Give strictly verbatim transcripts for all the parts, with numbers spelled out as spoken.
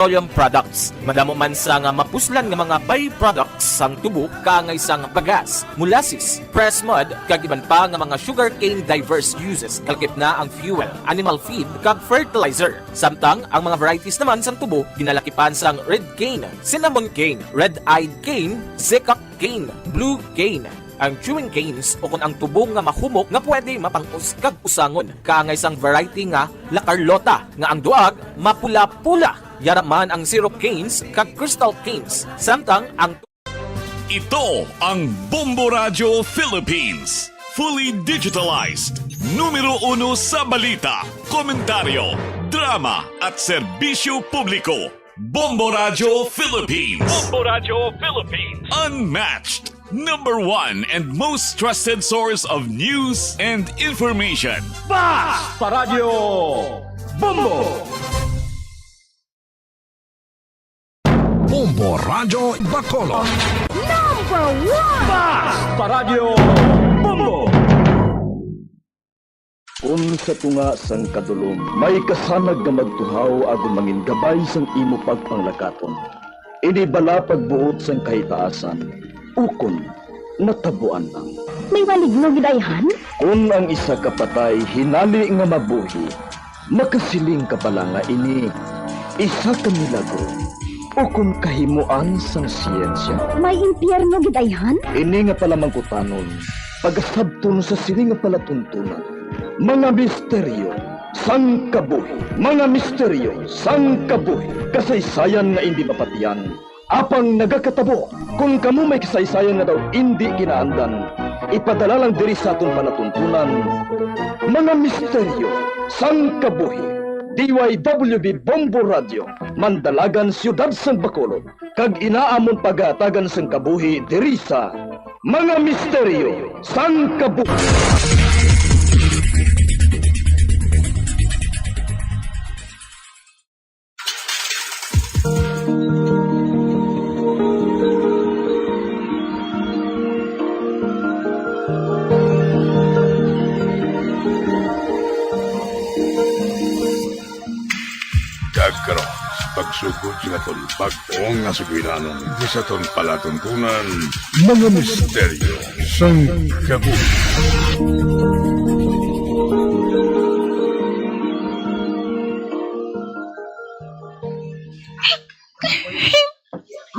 petroleum products. Madamo man sa nga mapuslan nga mga byproducts sang tubo, kaangay sang bagas, molasses, pressed mud, kag iban pa nga mga sugarcane diverse uses, kalkip na ang fuel, animal feed, kag fertilizer. Samtang ang mga varieties naman sang tubo ginalakipan sang red cane, cinnamon cane, red-eyed cane, zecca cane, blue cane, ang chewing canes, ukon ang tubo nga mahumok nga pwede mapang-us kag usangon, kaangay sang variety nga La Carlota, nga ang duag mapula-pula, yara man ang syrup canes kag crystal canes, samtang ang Ito ang Bombo Radyo Philippines, fully digitalized, numero uno sa balita, komentaryo, drama, at serbisyo publiko. Bombo Radyo Philippines. Bombo Radyo Philippines. Unmatched, number one and most trusted source of news and information. Basta Radyo Bombo! Bombo Radyo Bacolod. Number one! Basta Radyo Bombo! Kon sa tunga sang kadulom may kasanag nga magtuhaw agod mangin gabay sang imo pagpanglakaton, ini bala pagbuot sang kahitaasan, ukon natabuan lang. May maligno gid ayhan? Kon ang isa ka patay hinali nga mabuhi, makasiling ka bala nga ini isa ka milagro ukon kahimoan sang siyensya. May impyerno gid ayhan? Ini nga palamangkutanon, pagasabton sa sini nga palatuntunan. Mga misteryo sang kabuhi. Mga misteryo sang kabuhi. Kasaysayan nga indi mapatiyan, apang nagakatabo. Kon kamo may kasaysayan nga daw indi kinaandan, ipadala lang diri sa aton palatuntunan. Mga misteryo sang kabuhi. D Y W B Bombo Radio, Mandalagan, Siyudad sang Bacolod, kag ina amon pagahatagan sang kabuhi diri sa Mga Misteryo sang Kabuhi. Kag karon, sa pagsugod sing aton bag-o nga sugilanon, di sa aton palatuntunan, Mga Misteryo sang Kabuhi.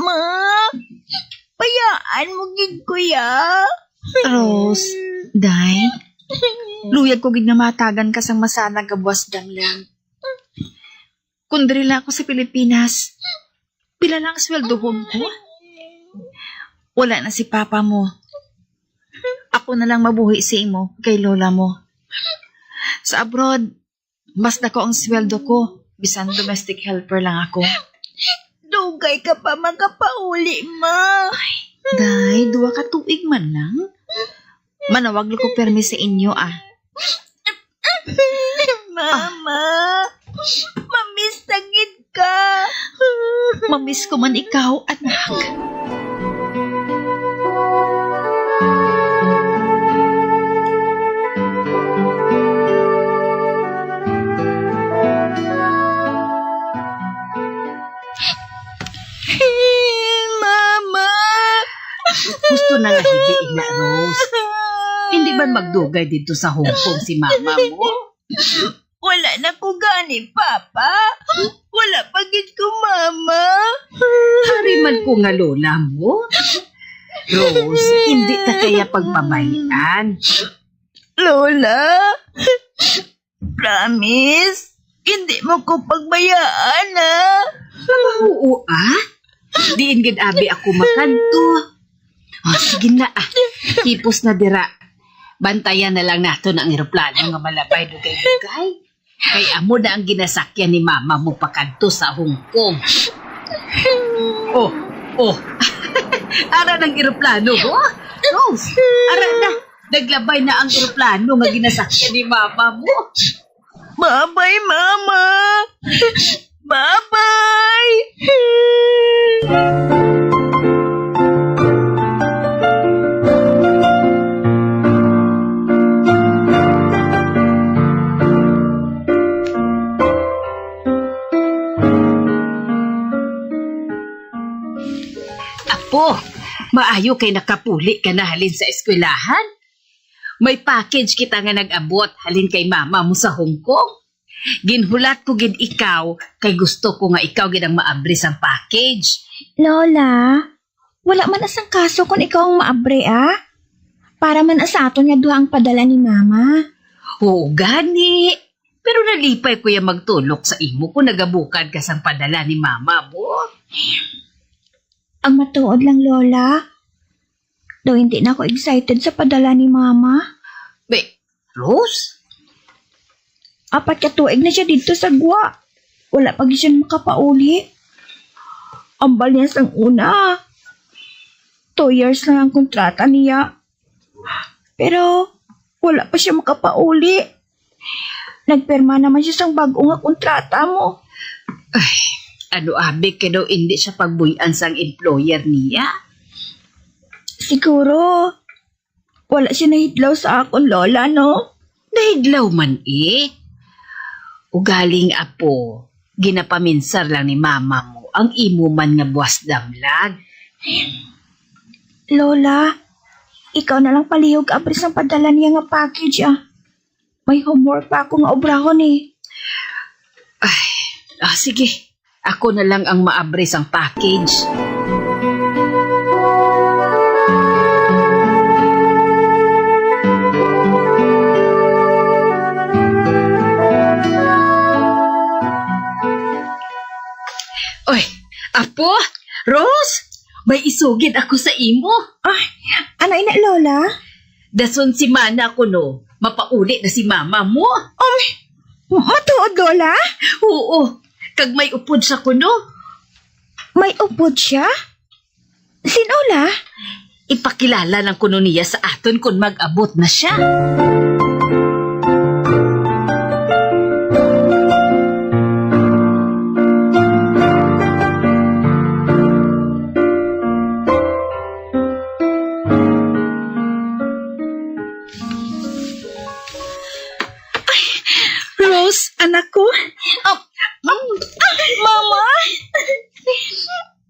Ma, bayaan mo gid ko, ya. Rose, day, luyag ko gid nga mahatagan ka sang masanag nga buas damlag. Kung diri lang ako sa Pilipinas, pila lang ang sweldohon ko? Wala na si papa mo. Ako na lang mabuhi sa imo kay lola mo. Sa abroad, mas dako ang sweldo ko, bisan domestic helper lang ako. Dugay ka pa makapauli, ma. Day, duha ka tuig man lang. Manawag lang ko permi sa inyo, ah. Mama, mamiss na gid ka. Mamiss ko man ikaw, anak. Mama! Gusto na nga hindi ina, Rose. Hindi man magdugay dito sa Hong Kong si mama mo? Wala na ko gani, Papa. Wala pa gid ko, Mama. Hari man ko nga lola mo. Rose, hindi ta kaya pagpabayaan. Lola, promise, hindi mo ko pagbayaan, ha? Mahuo, ah? Diin gid abi ako makadto. Oh, sige na, ah. Hipos na dira. Bantayan na lang naton ang eroplano nga malabay dugay-dugay. Kay amo na ang ginasakyan ni mama mo pakadto sa Hong Kong. Oh, oh. Ara ng eroplano mo? Rose, ara na. Naglabay na ang eroplano nga ginasakyan ni mama mo. Babay, Mama! Babay! Po, maayo kay nakapuli ka na halin sa eskwelahan. May package kita nga nag-abot halin kay mama mo sa Hong Kong. Ginhulat ko gid ikaw kay gusto ko nga ikaw gid ang maabri sang package. Lola, wala man asangkaso kon ikaw ang maabri, ah. Para man sa aton nga duha ang padala ni Mama. Oo, gani. Pero nalipay ko ya magtulok sa imo kung nagabukad ka sang padala ni Mama mo. Ang matuod lang, Lola, daw hindi na ako excited sa padala ni Mama. Be, Rose? Apat ka tuig na siya dito sa gwa. Wala pa gyud siya makapauli. Ambal niya sang una, two years lang ang kontrata niya. Pero wala pa siya makapauli. Nagpirma naman siya sang bag-o nga kontrata mo. Ay, ano abi kay daw hindi siya pagbuy-an sang employer niya? Siguro, wala siya nahidlaw sa akon, Lola, no? Nahidlaw man, eh. Ugaling, apo, ginapaminsar lang ni mama mo ang imo man nga buwas damlag. Lola, ikaw na lang palihog abri sang padala niya nga package, ah. May homework pa ako nga obrahon, eh. Ay, ah, sige. Ako na lang ang maabri sang package. Oy, apo, Rose, may isugid ako sa imo. Ay, ano ina, Lola? Dason si Mana kuno, mapauli na si mama mo. Um, matuod, Lola? Oo, kag may upod siya kuno. May upod siya? Sin-o, La? Ipakilala lang kuno niya sa aton kon mag-abot na siya. Ay, Rose, anak ko. Ah, ah, ah, Mama.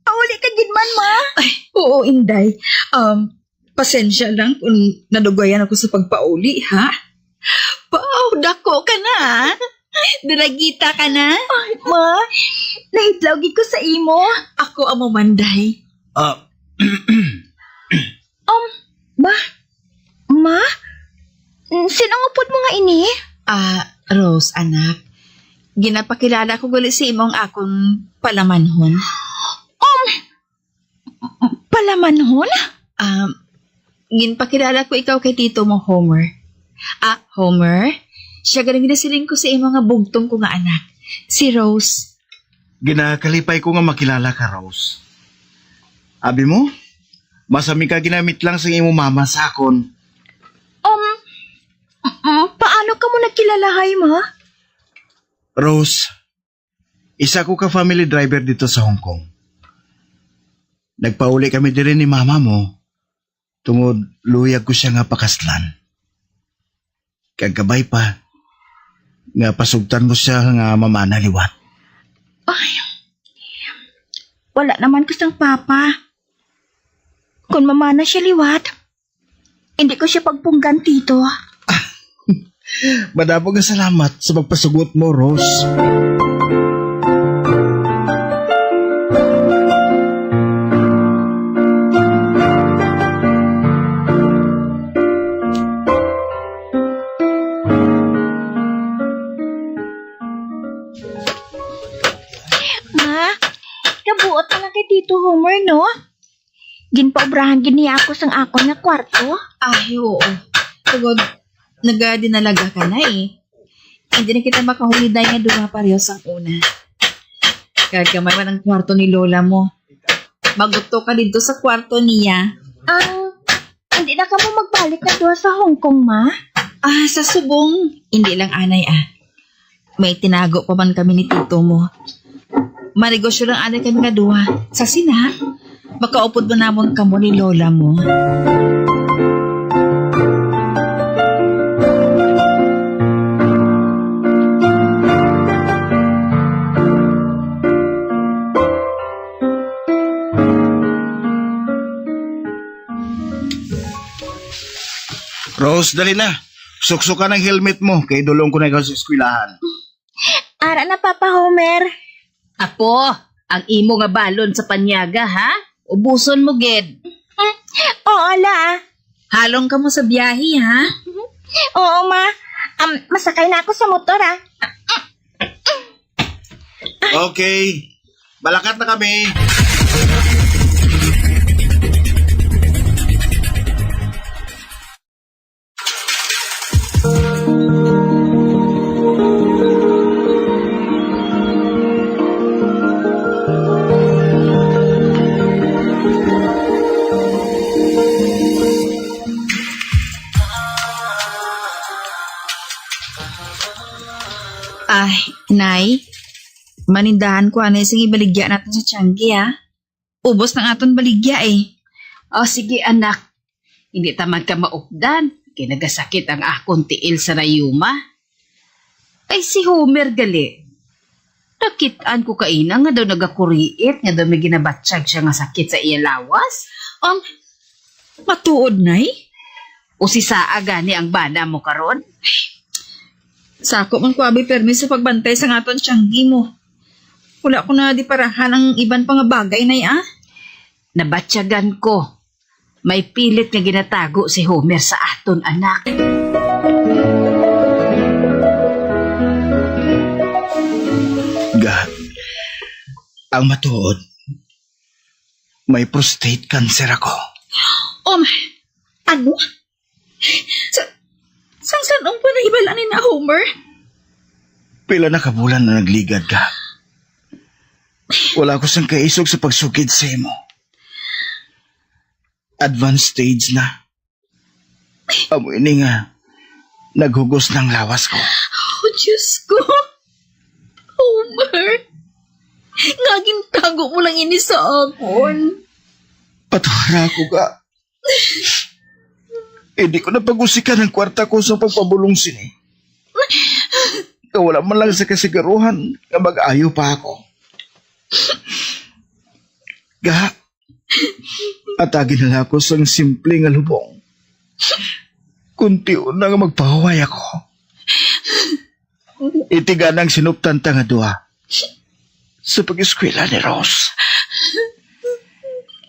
Pauli ka gid man, Ma. Ay, oo, Inday. Um, pasensya lang kung nadugayan ako sa pagpauli, ha? Wow, dako ka na, ah. Dalagita ka na. Ay, Ma, nahidlaw gid ko sa imo. Ako amo man, Day. Ah, Um, Ma? Ma? Sin-o ang upod mo nga ini? Ah, Rose, anak. Ginapakilala ko gali sa imo ang akon palamanhon. Um, palamanhon? Ah, ginpakilala ko ikaw kay tito mo, Homer. Ah, Homer, siya gali ginasiling ko sa imo nga bugtong ko nga anak, si Rose. Ginakalipay ko nga makilala ka, Rose. Abi mo, masami ka ginamit lang sa imo mama sa akon. Um, mm, paano ka mo nagkilala, hay, Ma? Rose, isa ko ka family driver dito sa Hong Kong. Nagpauli kami diri ni mama mo tungod luyag ko siya nga pakaslan. Kag kabay pa nga pasugtan mo siya nga mamana liwat. Ay, wala naman ko sang papa. Kung mamana siya liwat, hindi ko siya pagpunggan, tito. Madamo nga salamat sa pagpasugot mo, Rose. Ma, kabuot na lang kay Tito Homer, no? Ginpaobrahan gid niya ako sang akon nga kwarto. Ay, oo. Tungod, nagadinalaga ka na eh. Hindi na kita makaholiday nga duha pareho sang una. Kag kamay man ang kwarto ni Lola mo. Maguto ka didto sa kwarto niya. Ang, hindi na kamo magbalik nga duha sa Hong Kong, Ma? Ah, sa subong, hindi lang anay, ah. May tinago pa man kami ni tito mo. Manegosyo lang anay kami nga duha. Sa sina, makaupod man namon kamo ni lola mo. Rose, dali na. Suksukan ang helmet mo, kay dulong ko na ikaw sa eskwelahan. Ara na, Papa Homer. Apo, ang imo nga balon sa panyaga, ha? Ubuson mo gid. Oo, la. Halong ka mo sa biyahe, ha? Oo, ma. Um, masakay na ako sa motor, ah. Okay. Balakat na kami. Ay, Nay, manindahan ko anay sing ibaligya naton sa Tiangge, ha? Ubos ang aton baligya, eh. O, sige, anak. Hindi ta man ka maupdan, kay nagasakit ang akon tiil sa rayuma. Ay, si Homer gali. Nakit-an ko kaina nga daw nagakuriit, nga daw may ginabatyag siya nga sakit sa iya lawas. Ang matuod, Nay? O si Saa gani ang bana mo karon? Sako man ko abi permi sa pagbantay sang aton Tiangge mo. Wala ko na di parahan ang iban pa nga bagay, Nay, ah. Nabatyagan ko. May pilit nga ginatago si Homer sa aton, anak. Ga, ang matuod, may prostate cancer ako. Oh my, ano? Sa, sang san-ong pa nahibal-an ni na, Homer? Pila na ka bulan na nagligad ka. Wala ko sang kaisog sa pagsugid sa imo. Advanced stage na. Amo ini nga naghugos ng lawas ko. Oh, Diyos ko. Homer, nga gintago mo lang ini sa akon. Patuhara ko ka. Hindi ko na pag-usikan ang kwarta ko sa pagpabulong sini. Nga wala man lang sa kasiguruhan nga mag-ayo pa ako. Ga, atagi na lang ako sang simple nga lubong. Kunti na nga magpahuway ako. Iti gani ang sinuptan ta nga duha sa pag-eskwela ni Rose.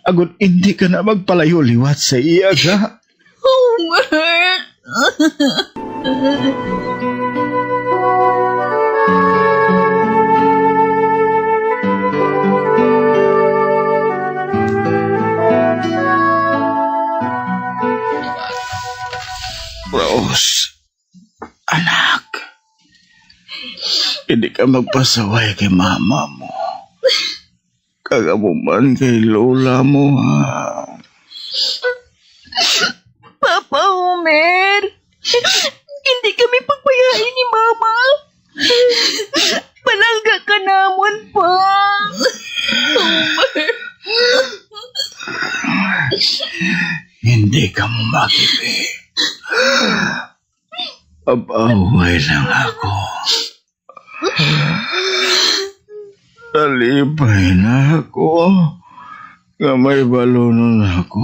Agod hindi ka na magpalayo liwat sa iya, ga. Homer! Rose, anak, hindi ka magpasaway kay mama mo. Kag amo man kay lola mo, ha? Papa Homer, hindi kami pagbayai ni Mama. Palangga ka namon, Pa. Homer. Hindi ka mo magibi. Abaw lang ako. Nalipay na ako nga may balunon ako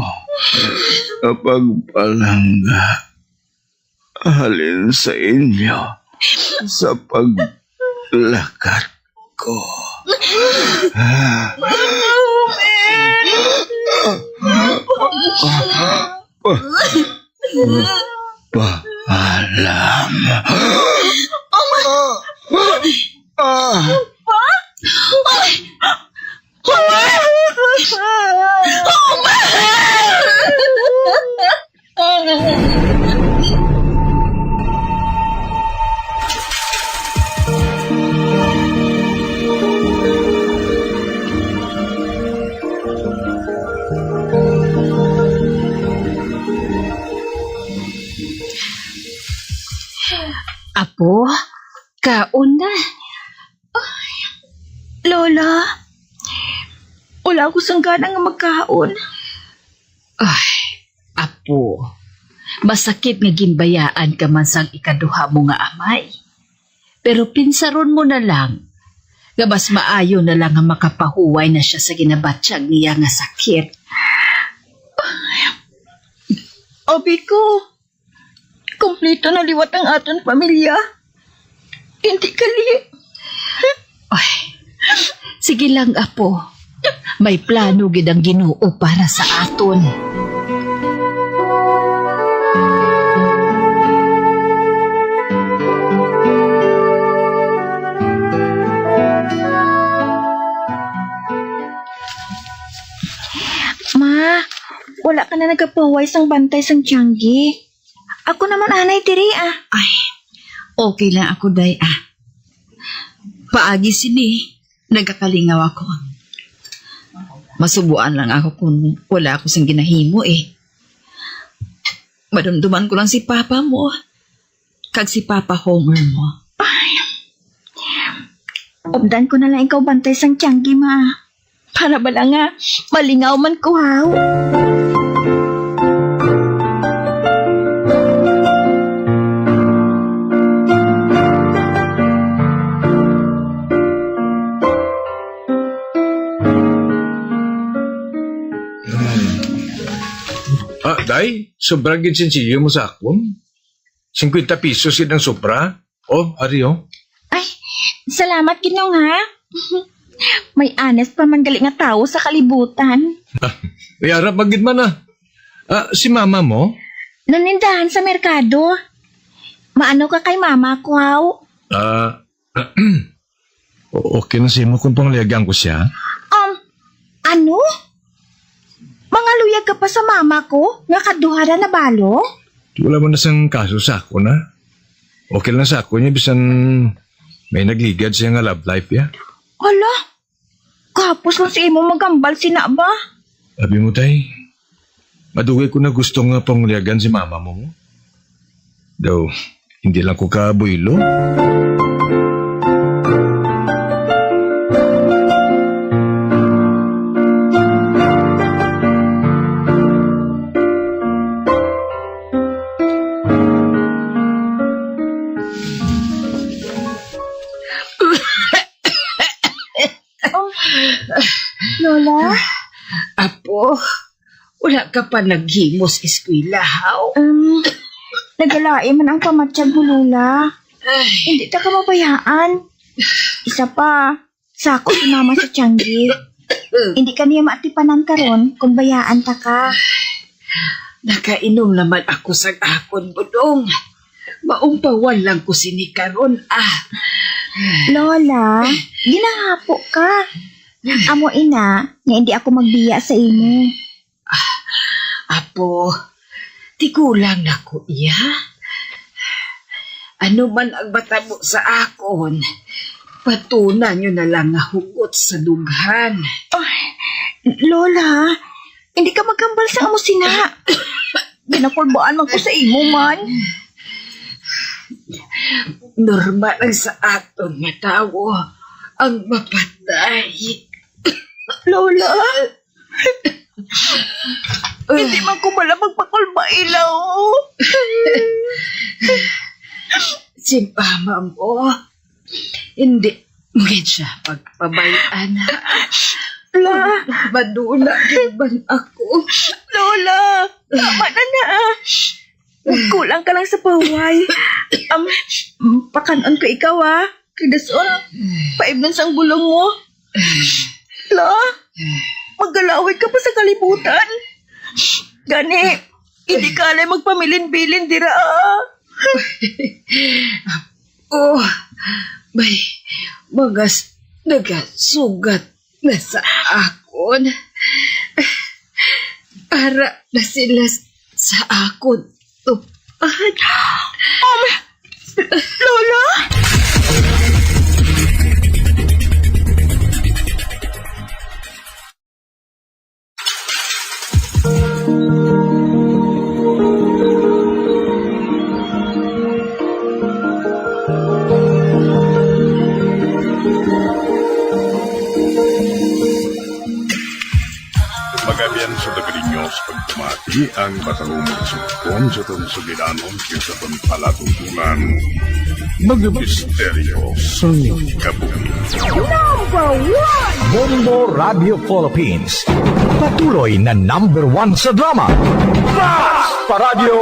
nga pagpalangga halin sa inyo sa paglakat ko. Paalam. Oh my! Ah! Pa? Oh my! Oh my! Oh my! Apo, kaon na. Ay, Lola, wala ako sang gana nga magkaon. Ay, apo, masakit nga ginbayaan ka man sang ikaduha mo nga amay. Pero pinsaron mo na lang nga mas maayo na lang nga makapahuway na siya sa ginabatyag niya nga sakit. Abi ko, Kompleto na liwat ang aton pamilya. Hindi kali. Ay, sige lang, apo. May plano gid ang Ginoo para sa aton. Ma, wala ka na nagapahuway sang bantay sang tiyanggi. Ako naman anay diri, ah. Ay, okay lang ako, day, ah. Paagi sini, nagakalingaw ako. Masubuan lang ako kung wala ako sing ginahimo, eh. Madumduman ko lang si papa mo, kag si Papa Homer mo. Ay, updan ko na lang ikaw bantay sang tiyanggi, ma. Para bala nga, malingaw man ko, haw. Ah, day, sobra gid sinsilyo mo sa akon. Singkwenta pesos gid ang sobra. Oh, ari, oh. Ay, salamat gid, Nong, ha? May honest pa man gali nga tawo sa kalibutan. Ah, may ara pa gid man, ah. Ah, si mama mo? Nanindahan sa merkado. Maano ka kay mama ko, haw? Ah, o-, okay na sa imo kung panglayagan ko siya? Um, ano? Mangaluyag ka pa sa mama ko nga kaduha na nabalo? Wala man na sang kaso sa ako na. Okay lang sa ako niya, bisan may nagligad siya nga love life ya. Hala, kapos lang sa imo magambal sina ba? Abi mo, tay, madugay ko na gusto nga pangulyagan si mama mo. Daw, hindi lang ko kabuylo. Oh, Lola? Apo, wala ka pa naghimo sa eskwela, haw? Um, nagalain man ang pamatyag mo, Lola. Ay. Hindi ta ka mabayaan. Isa pa, sako si Mama sa tiyanggi. Hindi ka niya maatipanan karon kung bayaan ta ka. Nakainom naman ako sa akon, Budong. Maumpawan lang ko sini karon, ah. Lola, ginahapo ka. Amo ina nga hindi ako magbiya sa imo. Ah, apo, tigulang na ko iya. Ano man ang matabo sa akon, patuna nyo na lang nga hugot sa dughan. Ay, Lola, hindi ka maghambal sa amo sina. Ginakulbaan man ko sa imo man. Normal lang sa aton nga tawo ang mapatay. Lola, hindi man ko bala magpakulba ilaw. Si mama mo, hindi mo gid siya pagpabayaan. La, madula gyud man ako. Lola, tama na na, ah. Kulang ka lang sa pahuway. Am, pakan-on ko ikaw, ah. Kay dason, paibnon sang bulong mo. La, maggalawig ka pa sa kalibutan. Gani, hindi ka alay magpamilin-bilin dira, ah. Oh, may mga s-, nagasugat na sa akon. Para na sila s-, sa akon tupad. Um, Lola? Magabian sa taga ninyo sa pagpamati ang matalumong sugpon sa tong sugilanon kay sa pagpalatutunan. Mga misteryo sang kabuhi. Number one! Bombo Radio Philippines. Patuloy na number one sa drama. Basta Radio!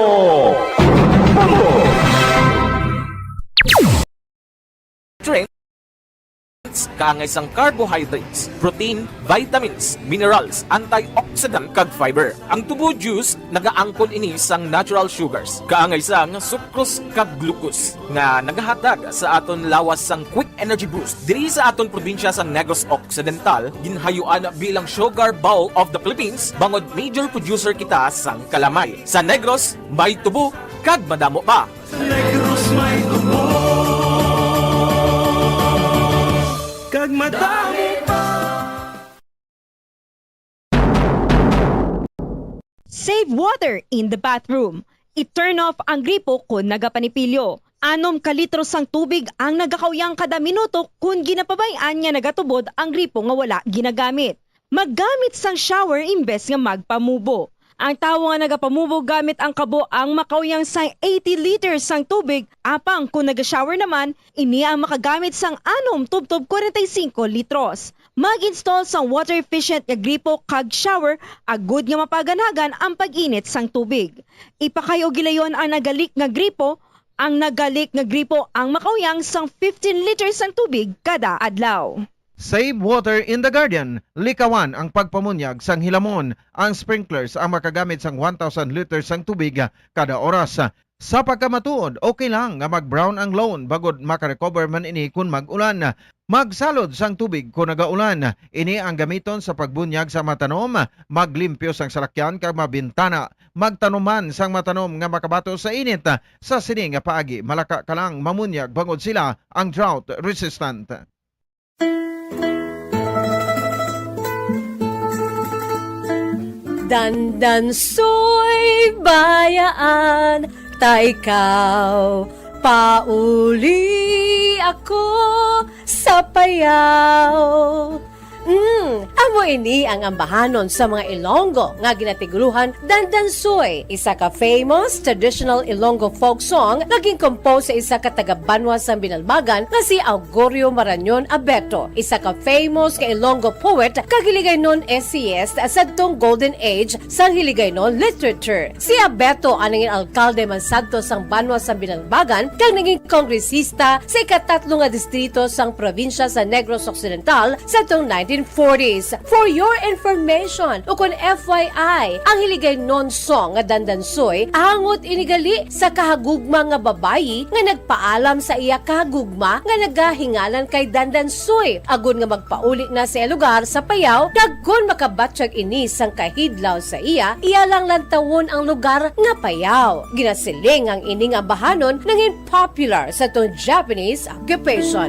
Trends, kaangay sang carbohydrates, protein, vitamins, minerals, antioxidant, kag fiber. Ang tubo juice nagaangkon ini sang natural sugars, kaangay sang sucrose kag glucose, nga nagahatag sa aton lawas sang quick energy boost. Diri sa aton probinsya sa Negros Occidental, ginhayuan bilang Sugar Bowl of the Philippines, bangod major producer kita sang kalamay. Sa Negros, may tubo kag madamo pa. Sa Negros may tubo kag madamo pa. Save water in the bathroom. I-turn off ang gripo kon nagapanipilyo. Anom ka litro sang tubig ang nagakauyang kada minuto kon ginapabay-an nga nagatubod ang gripo nga wala ginagamit. Maggamit sang shower imbes nga magpamubo. Ang tawo nga nagapamubo gamit ang kabo ang makauyang sang eighty liters sang tubig, apang kon naga-shower naman, ini ang makagamit sang anom tubtob kwarenta y singko litros. Mag-install sang water-efficient nga gripo kag shower agud nga mapaganhagan ang pag-init sang tubig. Ipakay-o gilayon ang nagalik nga gripo. Ang nagalik nga gripo ang makauyang sang fifteen liters sang tubig kada adlaw. Save water in the garden. Likawan ang pagpamunyag sang hilamon. Ang sprinklers ang makagamit sang one thousand liters sang tubig kada oras. Sa pagkamatuod, okay lang nga mag-brown ang lawn bangod makarecover man ini kon mag-ulan. Magsalod sang tubig kon nagaulan. Ini ang gamiton sa pagbunyag sa mga tanom, maglimpyo sang salakyan kag mga bintana. Magtanom man sang mga tanom nga makabato sa init. Sa sini nga paagi, malaka ka lang mamunyag bangod sila ang drought resistant. Dandansoy bayaan, ta ikaw, pauli ako sa payaw. Mm, amo ini ang ambahanon sa mga Ilonggo nga ginatiguluhan Dandansoy, isa ka famous traditional Ilonggo folk song nga gin-compose sa isa ka taga-banwa sang Binalbagan nga si Augurio Marañon Abeto, isa ka famous nga Ilonggo poet kag Hiligaynon essayist sadtong golden age sang Hiligaynon literature. Si Abeto ang nangin alkalde man sadto sang banwa sang Binalbagan kag nangin kongresista sa ikatatlo nga distrito sang probinsya sa Negros Occidental sadtong nineteen forties. For your information, ukon F Y I, ang Hiligaynon song nga Dandansoy angot ini gali sa kahagugma nga babayi nga nagpaalam sa iya kahagugma nga nagahinganan kay Dandansoy, agod nga magpauli na sa iya lugar sa Payao, kag kon makabatyag ini sang kahidlaw sa iya, iya lang lantawon ang lugar nga Payao. Ginasiling ang ining ambahanon nangin popular sa tong Japanese occupation.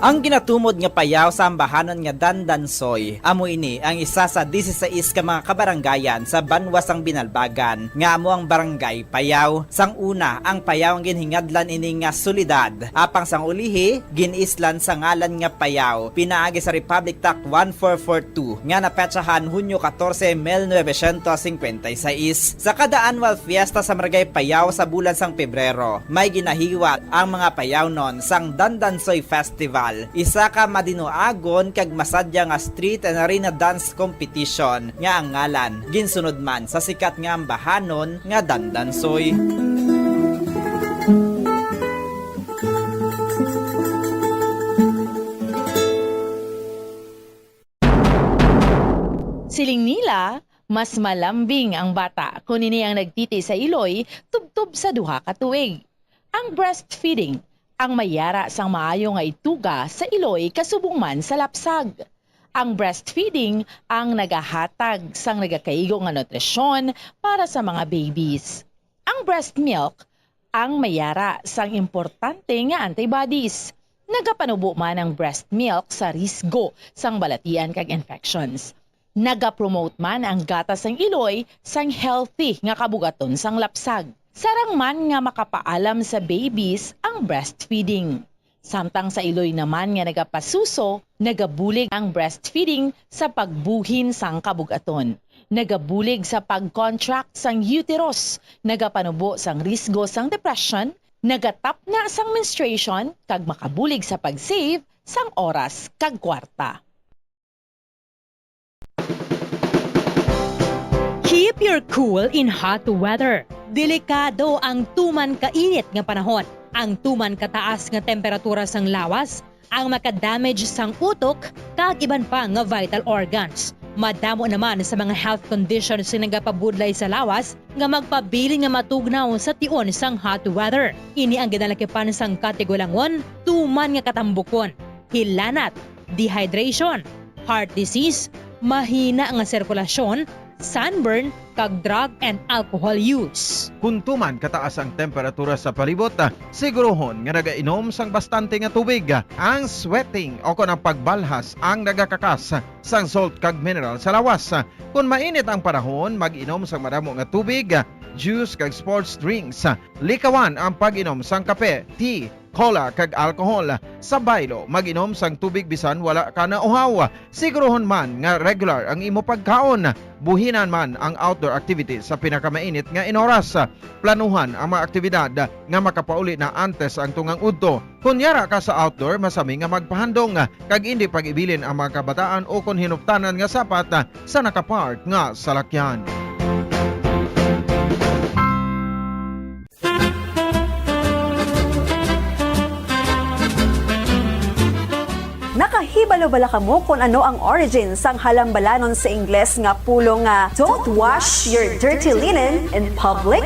Ang ginatumod nga Payao sa ambahanon nga Dandansoy, amo ini ang isa sa disisais ka mga kabarangayan sa banwa sang Binalbagan, nga amo ang Barangay Payao. Sang una, ang Payao ang ginhingadlan ini nga syudad, apang sang ulihi, gin-islan sa ngalan nga Payao, pinaagi sa Republic Act one four four two nga napetsahan Hunyo katorse, mil novecientos singkwenta y seis. Sa kada annual fiesta sa Barangay Payao sa bulan sang Pebrero, may ginahiwat ang mga Payaonon sang Dandansoy Festival, isa ka madinuagon kag masadya nga street and arena dance competition nga ang ngalan ginsunod man sa sikat nga ambahanon nga Dandansoy. Siling nila, mas malambing ang bata kon ini ang nagtiti sa iloy tubtob sa duha ka tuig. Ang breastfeeding ang may yara sang maayo nga ituga sa iloy kasubong man sa lapsag. Ang breastfeeding ang nagahatag sang nagakaigo nga nutrisyon para sa mga babies. Ang breast milk ang may yara sang importante nga antibodies. Nagapanubo man ang breast milk sa risgo sang balatian kag infections. Nagapromote man ang gatas sang iloy sang healthy nga kabugaton sang lapsag. Sarang man nga makapaalam sa babies ang breastfeeding. Samtang sa iloy naman nga nagapasuso, nagabulig ang breastfeeding sa pagbuhin sang kabugaton. Nagabulig sa pag-contract sang uterus, nagapanubo sang risgo sang depression, nagatapna sang menstruation, kag makabulig sa pag-save sang oras kag kwarta. Keep your cool in hot weather. Delikado ang tuman kainit nga panahon. Ang tuman kataas nga temperatura sang lawas ang makadamage sang utok kag iban pa nga vital organs. Madamo naman sa mga health conditions nga nagapabudlay sa lawas nga magpabilin nga matugnaw sa tion sang hot weather. Ini ang ginalakipan sang katigulangon, tuman nga katambukon, hilanat, dehydration, heart disease, mahina nga sirkulasyon, sunburn, kag drug and alcohol use. Kon tuman kataas ang temperatura sa palibot, siguruhon nga nagainom sang bastante nga tubig. Ang sweating o kon ang pagbalhas ang nagakakas sang salt kag mineral sa lawas. Kon mainit ang panahon, mag-inom sang madamo nga tubig, juice kag sports drinks. Likawan ang pag-inom sang kape, tea, cola kag alcohol. Sa baylo, mag-inom sang tubig bisan wala ka nauhaw. Siguruhon man nga regular ang imo pagkaon. Buhinan man ang outdoor activities sa pinakamainit nga inoras. Planuhan ang mga aktibidad nga makapauli na antes ang tungang udto. Kon yara ka sa outdoor, masami nga magpahandong kag indi pag-ibilin ang mga kabataan ukon hinuptanan nga sapat sa nakapark nga salakyan. Nakahibalo bala kamo kon ano ang origin sang halambalanon sa Ingles nga pulong nga "Don't wash your dirty linen in public"?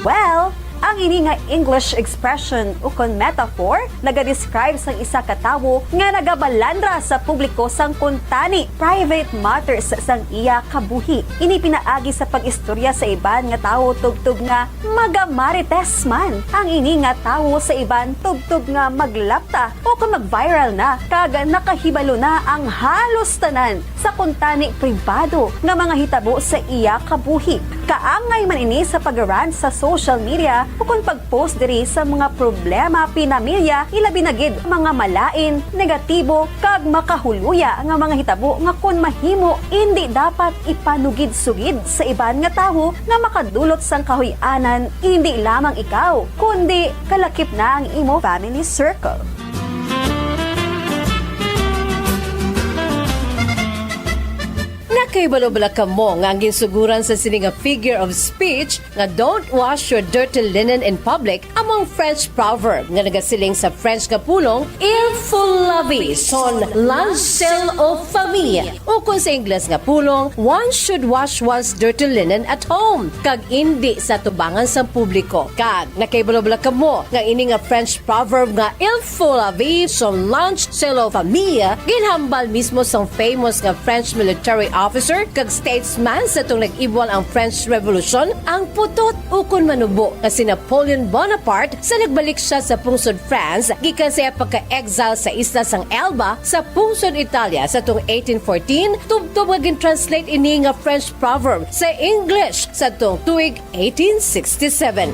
Well, ang ini nga English expression ukon metaphor nagadescribe sang isa ka tawo nga nagabalandra sa publiko sang kuntani, private matters, sang iya kabuhi. Ini pinaagi sa pag-istorya sa iban nga tawo tubtob nga magamarites man ang ini nga tawo sa iban tubtob nga maglapta o kon mag-viral na kag nakahibalo na ang halos tanan sa kuntani pribado nga mga hitabo sa iya kabuhi. Kaangay man ini sa pag-rant sa social media ukon pag-post diri sa mga problema pinamilya, ilabi na gid mga malain, negatibo, kag makahuluya nga mga hitabo nga kon mahimo, indi dapat ipanugid-sugid sa iban nga tawo nga makadulot sang kahuy-anan, indi lamang ikaw, kundi kalakip na ang imo family circle. Nakahibalo bala kamo nga ang ginsugoran sa sini nga figure of speech nga "Don't wash your dirty linen in public" amo ang French proverb nga nagasiling sa French nga pulong "Il faut laver son linge sale au famille", ukon sa Ingles nga pulong "One should wash one's dirty linen at home", kag indi sa tubangan sang publiko. Kag nakahibalo bala kamo nga ini nga French proverb nga "Il faut laver son linge sale au famille" ginhambal mismo sang famous nga French military officer kag statesman sa atong nag-ibwal ang French Revolution, ang putot ukon manubo nga si Napoleon Bonaparte sa nagbalik siya sa pungsod France gikan sa iya pagka-exile sa isla sang Elba sa pungsod Italia sa atong eighteen fourteen, tubtob nga gin-translate ini nga French proverb sa English sa atong tuig eighteen sixty-seven.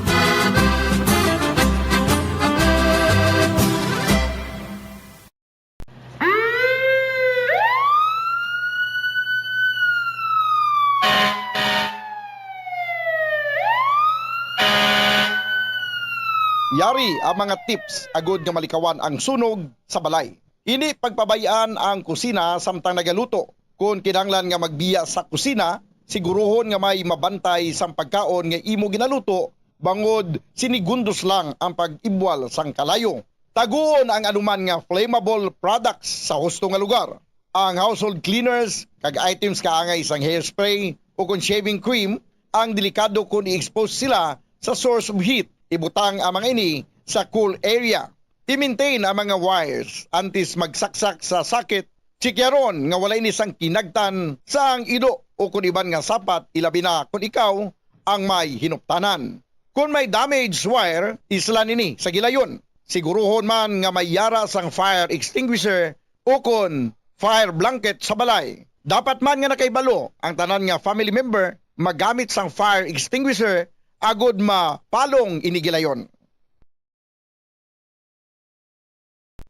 Yari ang mga tips agud nga malikawan ang sunog sa balay. Indi pagpabay-an ang kusina samtang nagaluto. Kon kinahanglan nga magbiya sa kusina, siguruhon nga may mabantay sang pagkaon nga imo ginaluto, bangod sinigundos lang ang pag-ibwal sang kalayo. Taguon ang anuman nga flammable products sa husto nga lugar. Ang household cleaners kag items kaangay sang hairspray ukon shaving cream ang delikado kon i-expose sila sa source of heat. Ibutang ang mga ini sa cool area. I-maintain ang mga wires antes magsaksak sa socket. Tsikyaron nga wala ini sang kinagtan sang ido ukon iban nga sapat, ilabi na kon ikaw ang may hinuptanan. Kon may damaged wire, islan ini sa gilayon. Siguruhon man nga may yara sang fire extinguisher ukon fire blanket sa balay. Dapat man nga nakahibalo ang tanan nga family member magamit sang fire extinguisher agud mapalong ini gilayon.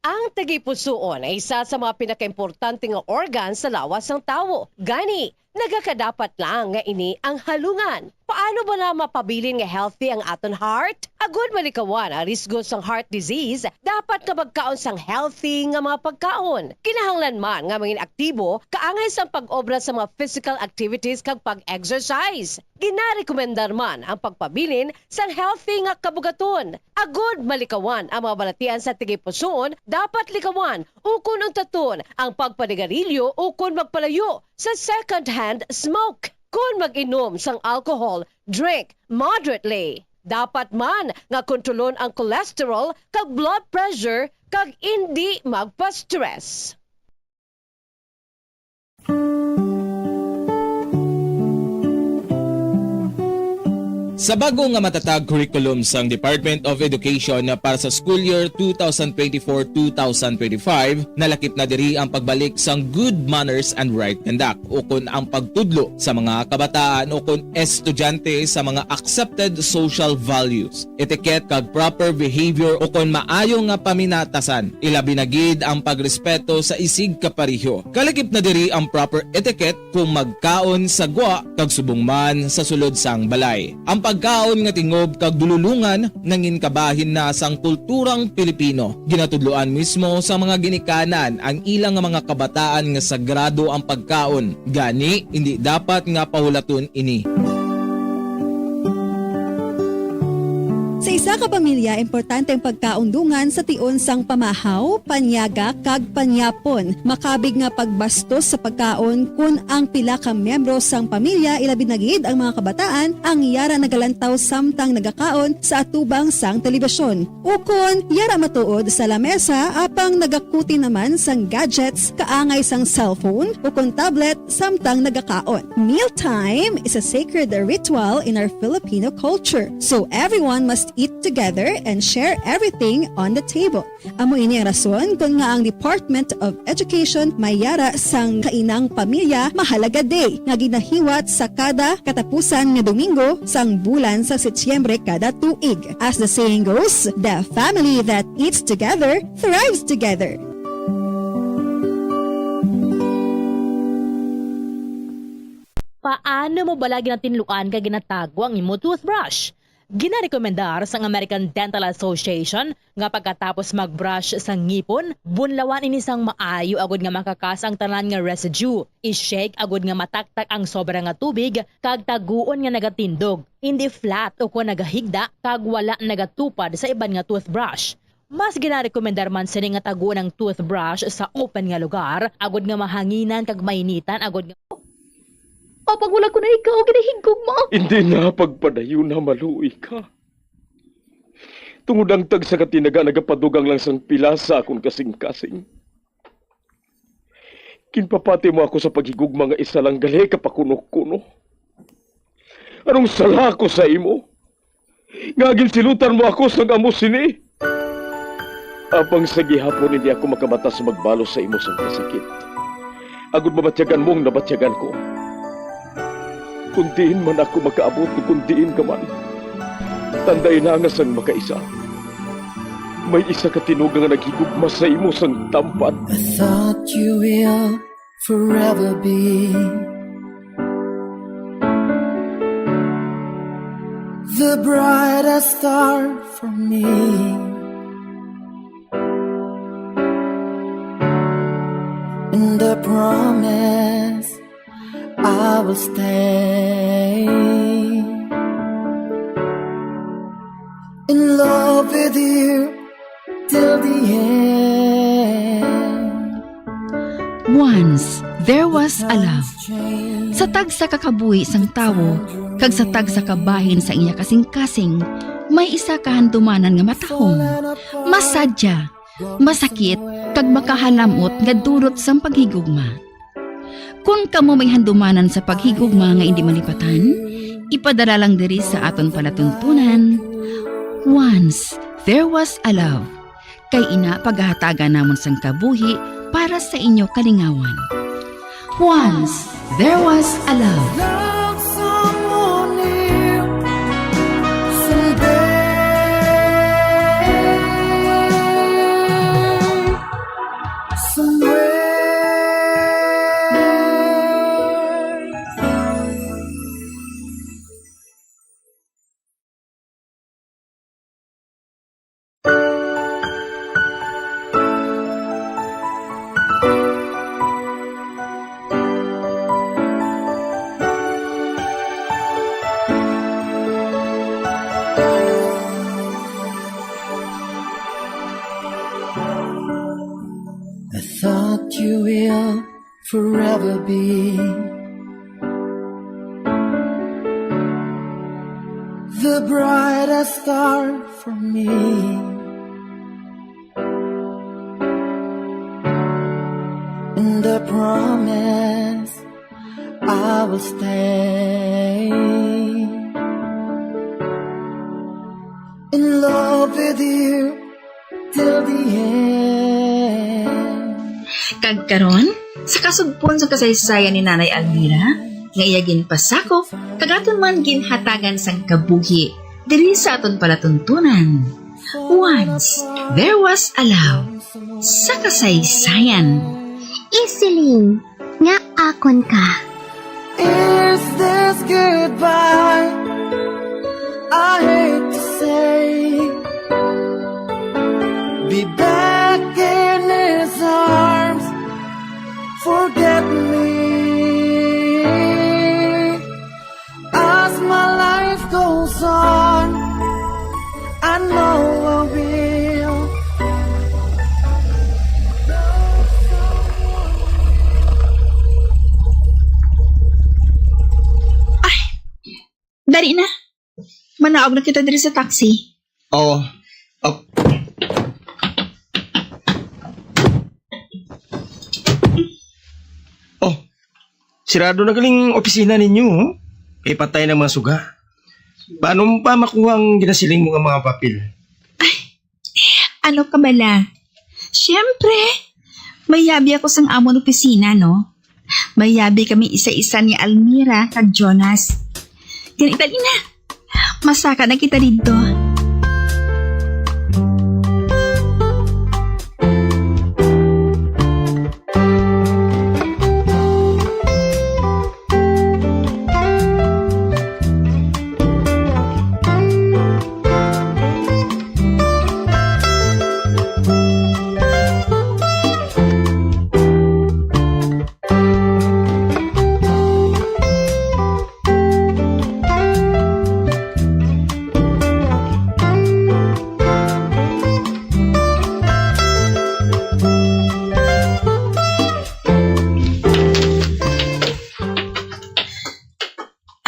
Ang tagipusoon ay isa sa mga pinakaimportante nga organ sa lawas sang tawo. Gani, Nagakadapat lang nga ini ang halungan. Paano ba na mapabilin nga healthy ang aton heart? Agud malikawan ang risgo sang heart disease, dapat nga magkaon sang healthy nga mga pagkaon. Kinahanglan man nga mangin aktibo, kaangay sang pag-obra sa mga physical activities kag pag-exercise. Ginarekomendar man ang pagpabilin sang healthy nga kabugaton. Agud malikawan ang mga balatian sa tigipusoon, dapat likawan ukon untaton ang pagpanigarilyo ukon magpalayo sa second-hand smoke. Kon mag-inom sang alcohol, drink moderately. Dapat man nga kontrolon ang cholesterol kag blood pressure kag indi magpa-stress. Sa bago nga matatag curriculum sang Department of Education para sa school year two thousand twenty-four, two thousand twenty-five, nalakip na diri ang pagbalik sang good manners and right conduct, ukon ang pagtudlo sa mga kabataan ukon estudyante sa mga accepted social values, etiquette, kag proper behavior, ukon maayo nga paminatasan, ilabi na gid ang pagrespeto sa isig kapareho. Kalakip na diri ang proper etiquette kung magkaon sa gwa kag subong man sa sulod sang balay. Ang pagkaon nga tingob kag dululongan nangin kabahin na sang kulturang Pilipino. Ginatudloan mismo sa mga ginikanan ang ilang nga mga kabataan nga sagrado ang pagkaon, gani indi dapat nga pahulaton ini. Sa isa ka pamilya, importante ang pagkaundungan sa tion sang pamahaw, panyaga, kag panyapon. Makabig nga pagbastos sa pagkaon kon ang pila ka miyembro sang pamilya, ilabi na gid ang mga kabataan, ang yara nagalantaw samtang nagakaon sa atubang sang telebisyon. Ukon, yara matuod sa lamesa apang nagakuti naman sang gadgets kaangay sang cellphone ukon tablet samtang nagakaon. Mealtime is a sacred ritual in our Filipino culture, so everyone must eat together and share everything on the table. Amo ini ang rason kon nga ang Department of Education may yara sang Kainang Pamilya Mahalaga Day nga ginahiwat sa kada katapusan nga Domingo sang bulan sa Setyembre kada tuig. As the saying goes, the family that eats together thrives together. Paano mo bala ginatinluan kag ginatago ang imo toothbrush? Ginarekomendar sang American Dental Association nga pagkatapos mag-brush sa ngipon, bunlawan ini sang maayo agud nga makakas ang tanan nga residue. I-shake agud nga mataktak ang sobra nga tubig kag taguon nga nagatindog, indi flat ukon nagahigda kag wala nagatupad sa iban nga toothbrush. Mas ginarekomendar man sini nga taguon ang toothbrush sa open nga lugar agud nga mahanginan kag mainitan agud nga Apang wala ko na ikaw ginahigugma. Indi na pagpadayon na maluoy ka. Tungod ang tagsa ka tinaga nagapadugang lang sang pila sa akon kasing-kasing. Ginpapati mo ako sa paghigugma nga isa lang gali ka pakuno-kuno. Anong sala ko sa imo? Nga ginsilutan mo ako sang amo sini? Apang sa gihapon hindi ako makabatas magbalos sa imo sang kasakit, agod mabatyagan mo ang nabatyagan ko. Kung diin man ako makaabot, kung diin ka man, tandai na nga sang makaisa, may isa ka tinuga nga naghigugma sa imo sang tampad. I thought you will forever be the brightest star for me. And I promise I will stay in love with you till the end. Once, there was a love. Sa tagsa ka kabuhi sang tawo kag sa tagsa ka bahin sa iya kasing-kasing, may isa ka handumanan nga matahom, masadya, masakit, kag makahalam-ot nga dulot sang paghigugma. Kon kamo may handumanan sa paghigugma nga indi malipatan, ipadala lang diri sa aton palatuntunan, Once There Was a Love. Kay ina pagahatagan namon sang kabuhi para sa inyo kalingawan. Once there was a love. Love someone new someday, somewhere. That you will forever be the brightest star for me. And I promise I will stay in love with you till the end. Kag karon, sa kasugpon sa kasaysayan ni Nanay Almira, nga iya ginpasakop, kag aton man ginhatagan sang kabuhi diri sa aton palatuntunan. Once, there was a love sa kasaysayan. Isiling nga akon ka. Is this goodbye? I hate to say. Be back in his arms. Forget me. As my life goes on, I know I will. Ay, dali na. Manaog na kita diri sa taxi. Oo. Oh. Oh, sirado na galing opisina ninyo, oh. Kay patay ng mga suga. Paano mo pa makuha ang ginasiling mo nga mga papel? Ay, ano ka bala? Siyempre, mayabi ako sang amon opisina, no? Mayabi kami isa-isa ni Almira kag Jonas. Gani, dali na. Masaka na kita didto.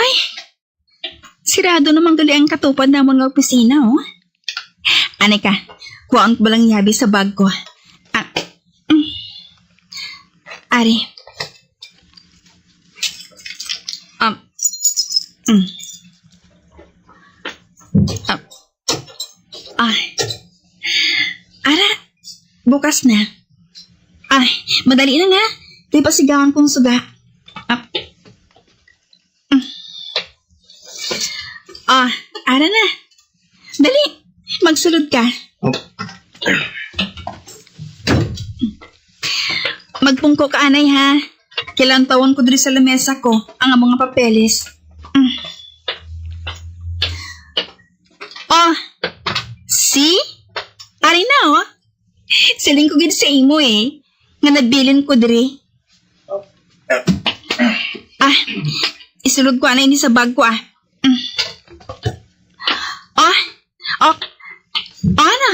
Ay, sirado naman gali ang katupad namon nga opisina, oh. Ani ka, kuhaon ko balang yabi sa bag ko. Ah, mm. Ari. Um, mm. Um, ah. Ara, bukas na. Ay, madali na nga. Di pa sigawan kong suga. Ah. Ah, ara na. Dali, magsulod ka. Oh. Magpungko ka, anay, ha? Kilantawon ko diri sa lamesa ko ang among mga papeles. Mm. Oh, see? Ari na, oh. Siling ko gid sa imo, eh, nga nabilin ko diri. Ah, isulod ko anay ni sa bag ko, ah. Mm. Oh, oh, ano?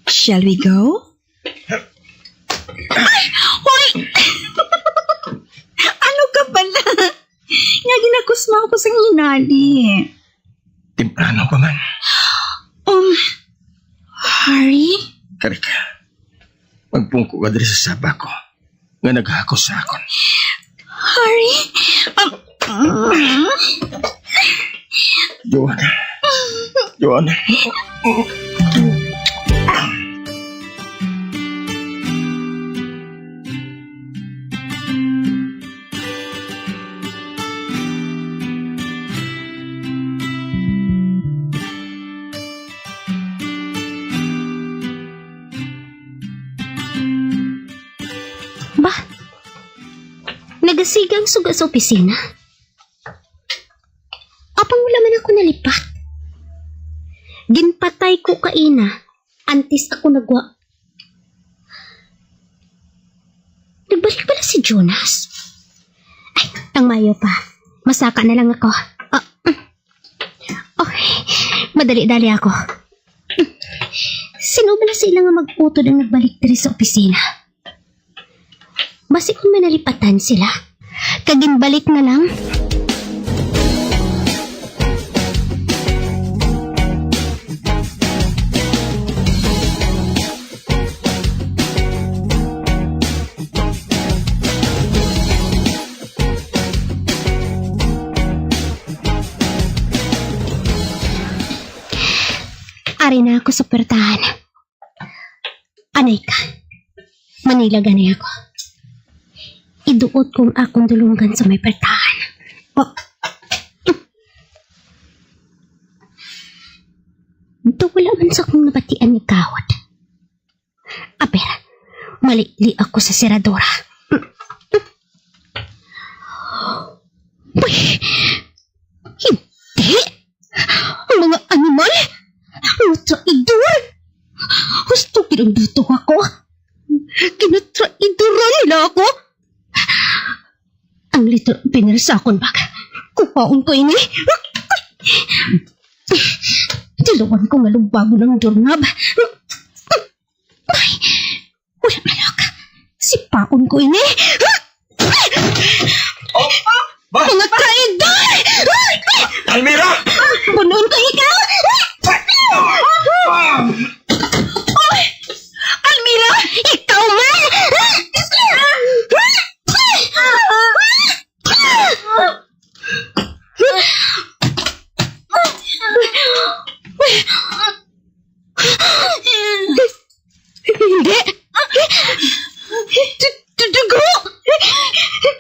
Shall we go? Ay, hoy! Ano ka pala? Nga ginakusma ako sa hinali. Temprano pa man. Um, Harry? Kari ka. Magpungko ka diri sa saba ko nga naghakos sa akon. Harry? Um, Joanna. Joanna. Ba? Nagasiga ang suga sa opisina? Apang wala man ako nalipat. Ginpatay ko kaina antes ako nagwa. Nagbalik pala si Jonas. Ay, ang mayo pa. Masaka na lang ako. Ah, mm. Okay, madali-dali ako. Sino bala sila nga mag-utod ang nagbalik diri sa opisina? Basi kon may nalipatan sila, kag ginbalik na lang. Ari na ako sa puwertahan. Anay ka. Manilag anay ako. Iduot ko ang akon dulonggan sa may puwertahan. Oh. Daw wala man sa akong nabatian nga gahod. Aber, maliili ako sa seradora. Uy! Hindi! Ang mga animal! Mga traidor! Husto gid ang buto ako! Ginatraidoran nila ako! Ang little opener sa akon bag. Kuhaon ko ini. Tiluan ko nga lubagon ang doorknob. Ay, wala na, lok. Sipaon ko ini. Oh, ah, ba? Mga traidor! Almira! Bunuon ko ikaw! Ah! Almira, ikaw man! Hindi! Du-, du-, dugo!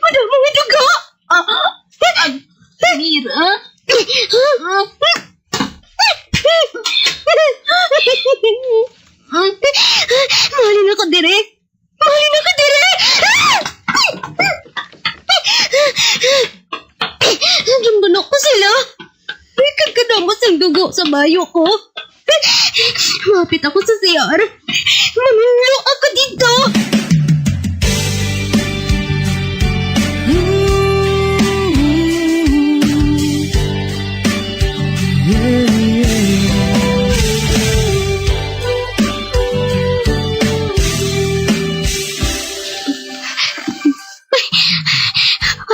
Madamo nga dugo! Ah, Mira? Mahalin ako diri! Mahalin ako diri! Ginbuno ko sila! Ay, kagkadamo sang dugo sa bayo ko! Mapit ako sa C R. Maminlo ako dito.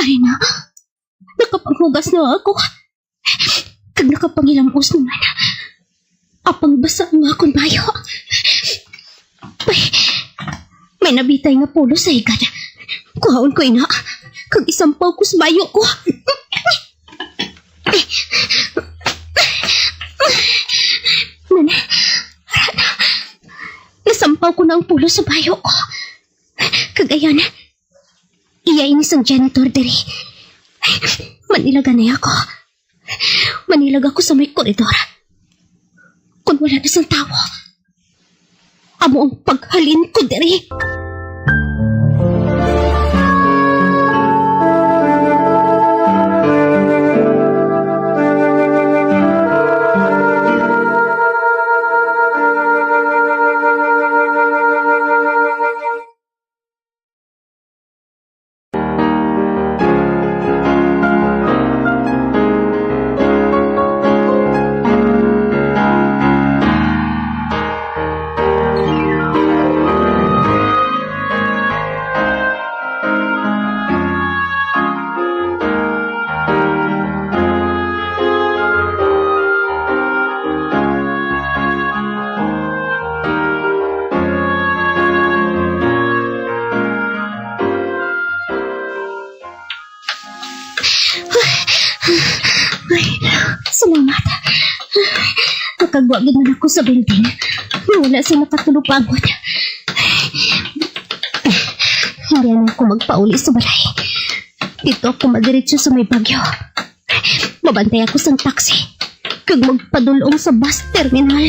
Ay na, nakapanghugas na ako. Kag nakapangilamos naman. Apang basa ang akon bayo. Uy, may nabitay nga pulos sa higad. Kuhaon ko ina, kag isampaw ko sa bayo ko. Nan, nasampaw ko na ang pulos sa bayo ko. Kag ayan, iya ini sang janitor diri. Manilag anay ako. Manilag ako sa may koridor. Kon wala na sang tawo, amo ang paghalin ko diri. Ay, salamat. Nakagwa gid man ako sa building. Wala sa nakatulo pagod. Hindi na ako magpauli sa balay. Dito ako madiretso sa may Baguio. Mabantay ako sang taxi kag magpadul-ong sa bus terminal.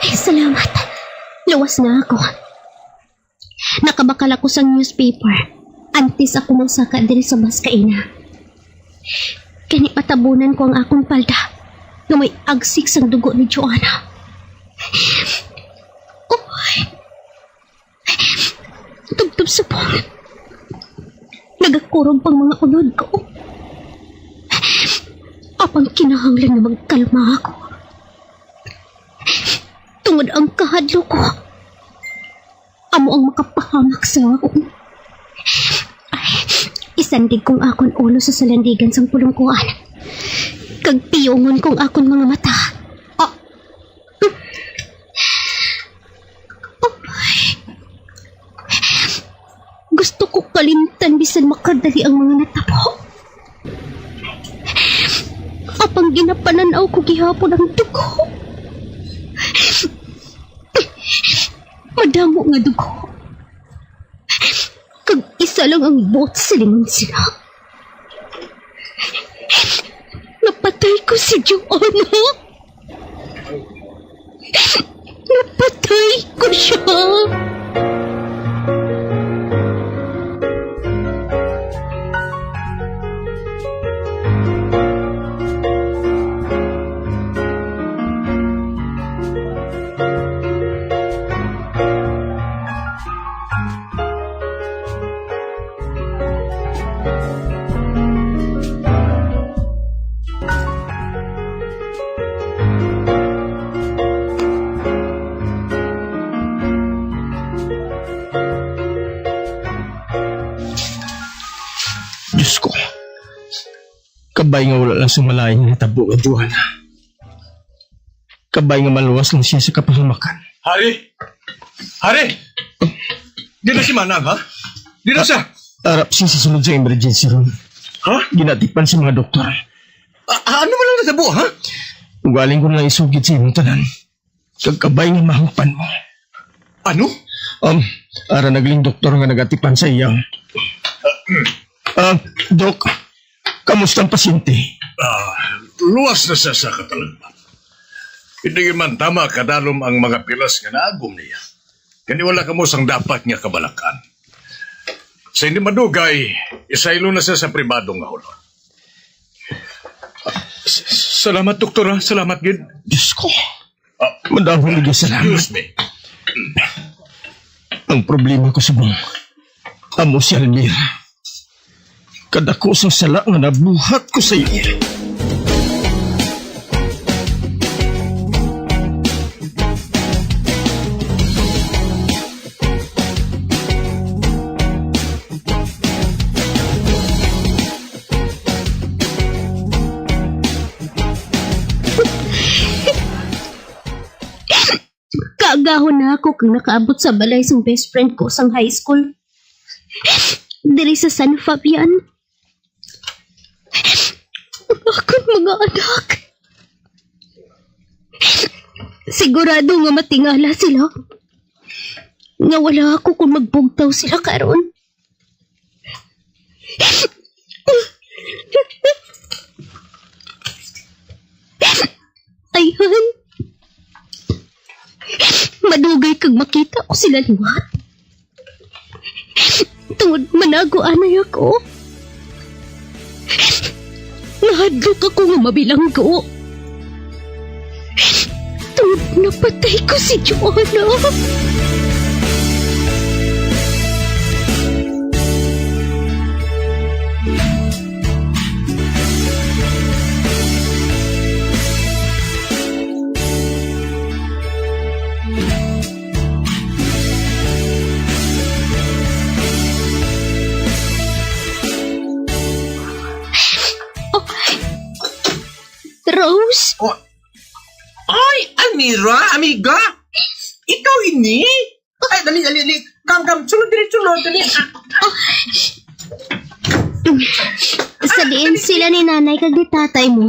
Ay, salamat. Luwas na ako. Nakabakal ako sang newspaper antes ako magsaka diri sa bus kaina. Kani patabunan ko ang akon palda nga may agsik sang dugo ni Joanna. Oh, tubtob subong. Nagakurog pang mga unod ko. Apang kinahanglan nga magkalma ako. Tungod ang kahadlok ko amo ang makapahamak sa akon. Isandig kong akon ulo sa salandigan sang pulungkuan, kag piyongon kong akon mga mata. Ah! Gusto ko kalimtan bisan makadali ang mga natabo. Apang ginapanan-aw ko gihapon ang dugo. Madamo nga dugo. Kag isa lang ang buot sa liman sila. Napatay ko si Joanna. Napatay ko siya. Diyos ko, kabay nga wala lang sa malain nga tabo kay Joanna. Kabay nga maluwas lang siya sa kapahamakan. Hari! Hari! Di na si Manang, ha? Di na siya. Arap siya sa sulod sa emergency room. Ha? Ginatipan sa mga doktor. A- ano man ang natabo, ha? Ugaling ko na lang isugid sa imong tanan. Kag kabay nga mahangpan mo. Ano? Um, ara nagling doktor nga nagatipan sa iya. Ah, Dok, kamusta ang pasyente? Ah, luwas na siya sa katalagman. Hindi man tama kadalom ang mga pilas nga naagom niya. Kani wala kamo sang dapat nga kabalakan. Sa hindi madugay, isaylo na siya sa pribado nga hulon. S- salamat, doktor, ha? Salamat gid. Diyos ko. Ah, madamo nga salamat. Excuse me. Ang problema ko subong, amo si Almira. Kadako sang sala nga nabuhat ko sa iya. Kaagahon na ako kag nakaabot sa balay sang best friend ko sang high school, diri sa San Fabian. Ang akon mga anak. Sigurado nga matingala sila nga wala ako kung magbugtaw sila karon. Ayhan, madugay kag makita ko sila liwat. Tungod manago anay ako. Nahadlok ako nga mabilanggo. Tungod napatay ko si Joanna. Rose? Oh. Ay, Almira, amiga. Ikaw ini? Ay, dali, dali, dali. Come, come. Sulod diri, sulod diri. Ah, ah. Sa diin sila ni nanay kag ni tatay mo?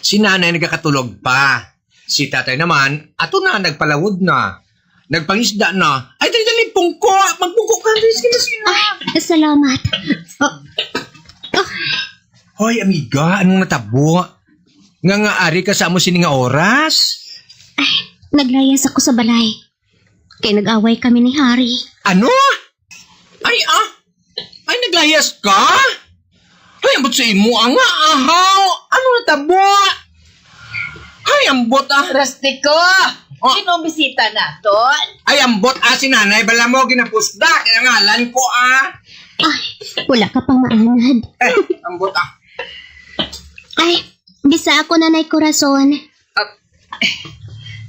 Si nanay nagakatulog pa. Si tatay naman, ato na, nagpalawod na. Nagpangisda na. Ay, dali, dali, pungko. Magpungko ka, dali, sige na, sige na. Ah, salamat. Oh. Oh. Hoy, amiga, anong natabo? Nga nga ari ka sa amo sini nga oras? Ay, naglayas ako sa balay. Kay nag-away kami ni Harry. Ano? Ay, ah? Ay, naglayas ka? Ay, ambot sa imo, ah, nga, ahaw. Ano natabo? Ay, ambot, ah. Rustico! Oh. Sino bisita naton? Ay, ambot, ah, si nanay. Bala mo, ginapusda. Kaya ngalan ko, ah. Ay, wala ka pang maanad. Eh, ambot, ah. Ay, bisa ako, Nanay Corazon. Ah,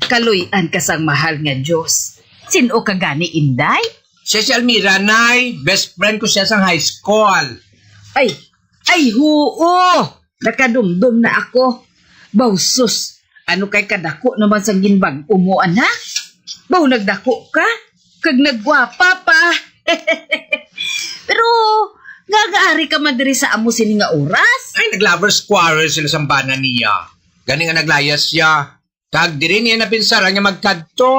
kaluy-an ka sang mahal nga Dios. Sin-o ka gani, Inday? Siya si Almira, Nay. Best friend ko siya sang high school. Ay, ay, huo. Nakadumdom na ako. Baw sus, ano kay kadako naman sang ginbag-o mo, ana? Baw nagdako ka, kag naggwapa pa. Pero, nga gaari ka man diri sa amo sini nga oras? Ay, nag-lovers quarrel sila sang bana niya. Gani nga naglayas siya. Kag diri niya napinsaran nga magkadto.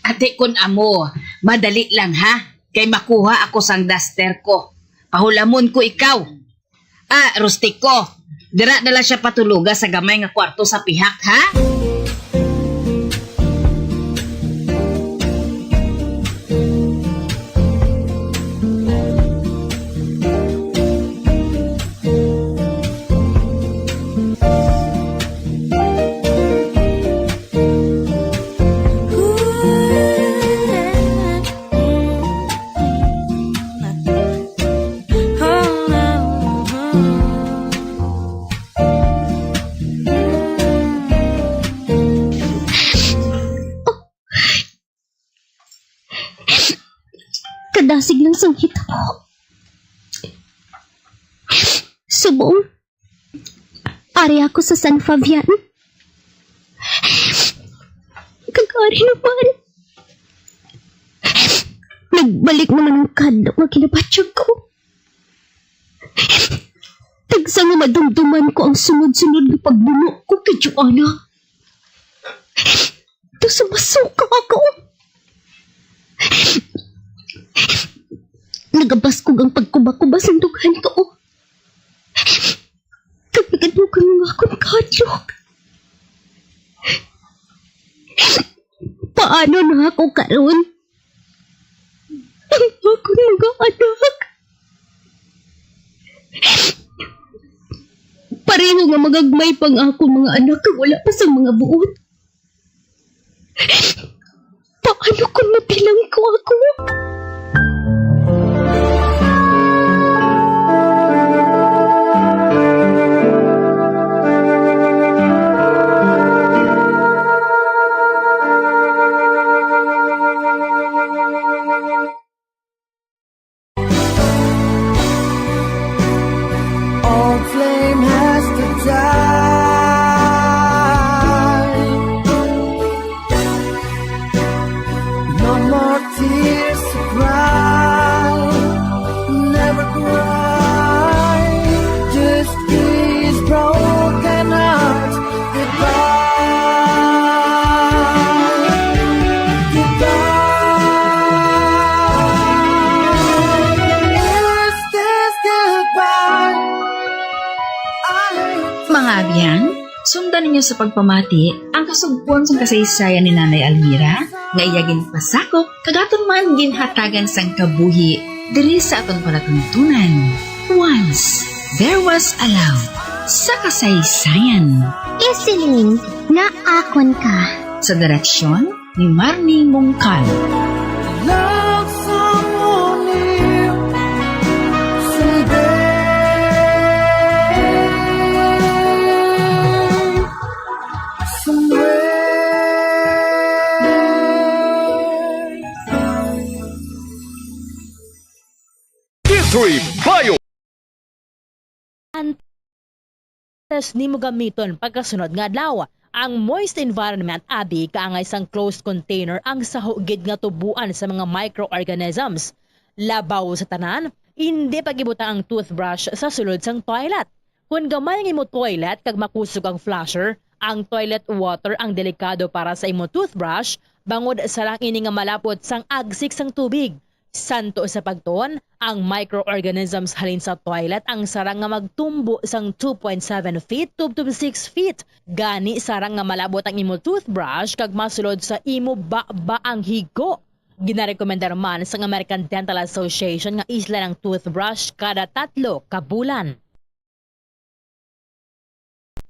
Ate, kun amo, madali lang, ha? Kay makuha ako sang duster ko. Pahulamon ko ikaw. Ah, Rustico, dira na lang siya patuloga sa gamay nga kwarto sa pihak, ha? Kadasig lang sang hitabo. Subong, ari ako sa San Fabian. Kag ari naman, nagbalik naman ang kadlok nga ginabatyag ko. Tagsa nga madumduman ko ang sunod-sunod nga pagbuno ko kay Joanna. Daw sa masuka ako. Nagabaskog ang pagkuba-kuba sang dughan ko. Kag nagadugang nga akon kahadlok. Paano na ako karon? Ang akon mga anak. Pareho nga magagmay pa nga akon mga anak kag wala pa sang mga buot. Paano kung mabilanggo ako? Old flame has to die. No more tears to cry. Never cry. Just kiss broken heart. Goodbye. Goodbye. Is this goodbye? I Mga abyan, sundan ninyo sa pagpamati ang kasugpon sang kasaysayan ni Nanay Almira nga iya ginpasakop kag aton man ginhatagan sang kabuhi diri sa aton palatuntunan. Once, there was a love sa kasaysayan. Isiling nga akon ka. Sa direksyon ni Marnie Mongkal. Love someone new someday. Somewhere. D three Bio. Antes nimo gamiton pagkasunod nga adlaw, ang moist environment abi kaangay sang closed container ang saho gid nga tuboan sa mga microorganisms. Labaw sa tanan, indi pag-ibutang ang toothbrush sa sulod sang toilet. Kon gamay ang imo toilet kag makusog ang flusher, ang toilet water ang delikado para sa imo toothbrush, bangod sarang ini nga malapot sang agsik sang tubig. Santo sa pagtuon, ang microorganisms halin sa toilet ang sarang nga magtumbo sang two point seven feet tubtob six feet. Gani, sarang nga malabot ang imo toothbrush kag masulod sa imo baba ang higo. Ginarekomendar man sang American Dental Association nga islan ang toothbrush kada tatlo ka bulan.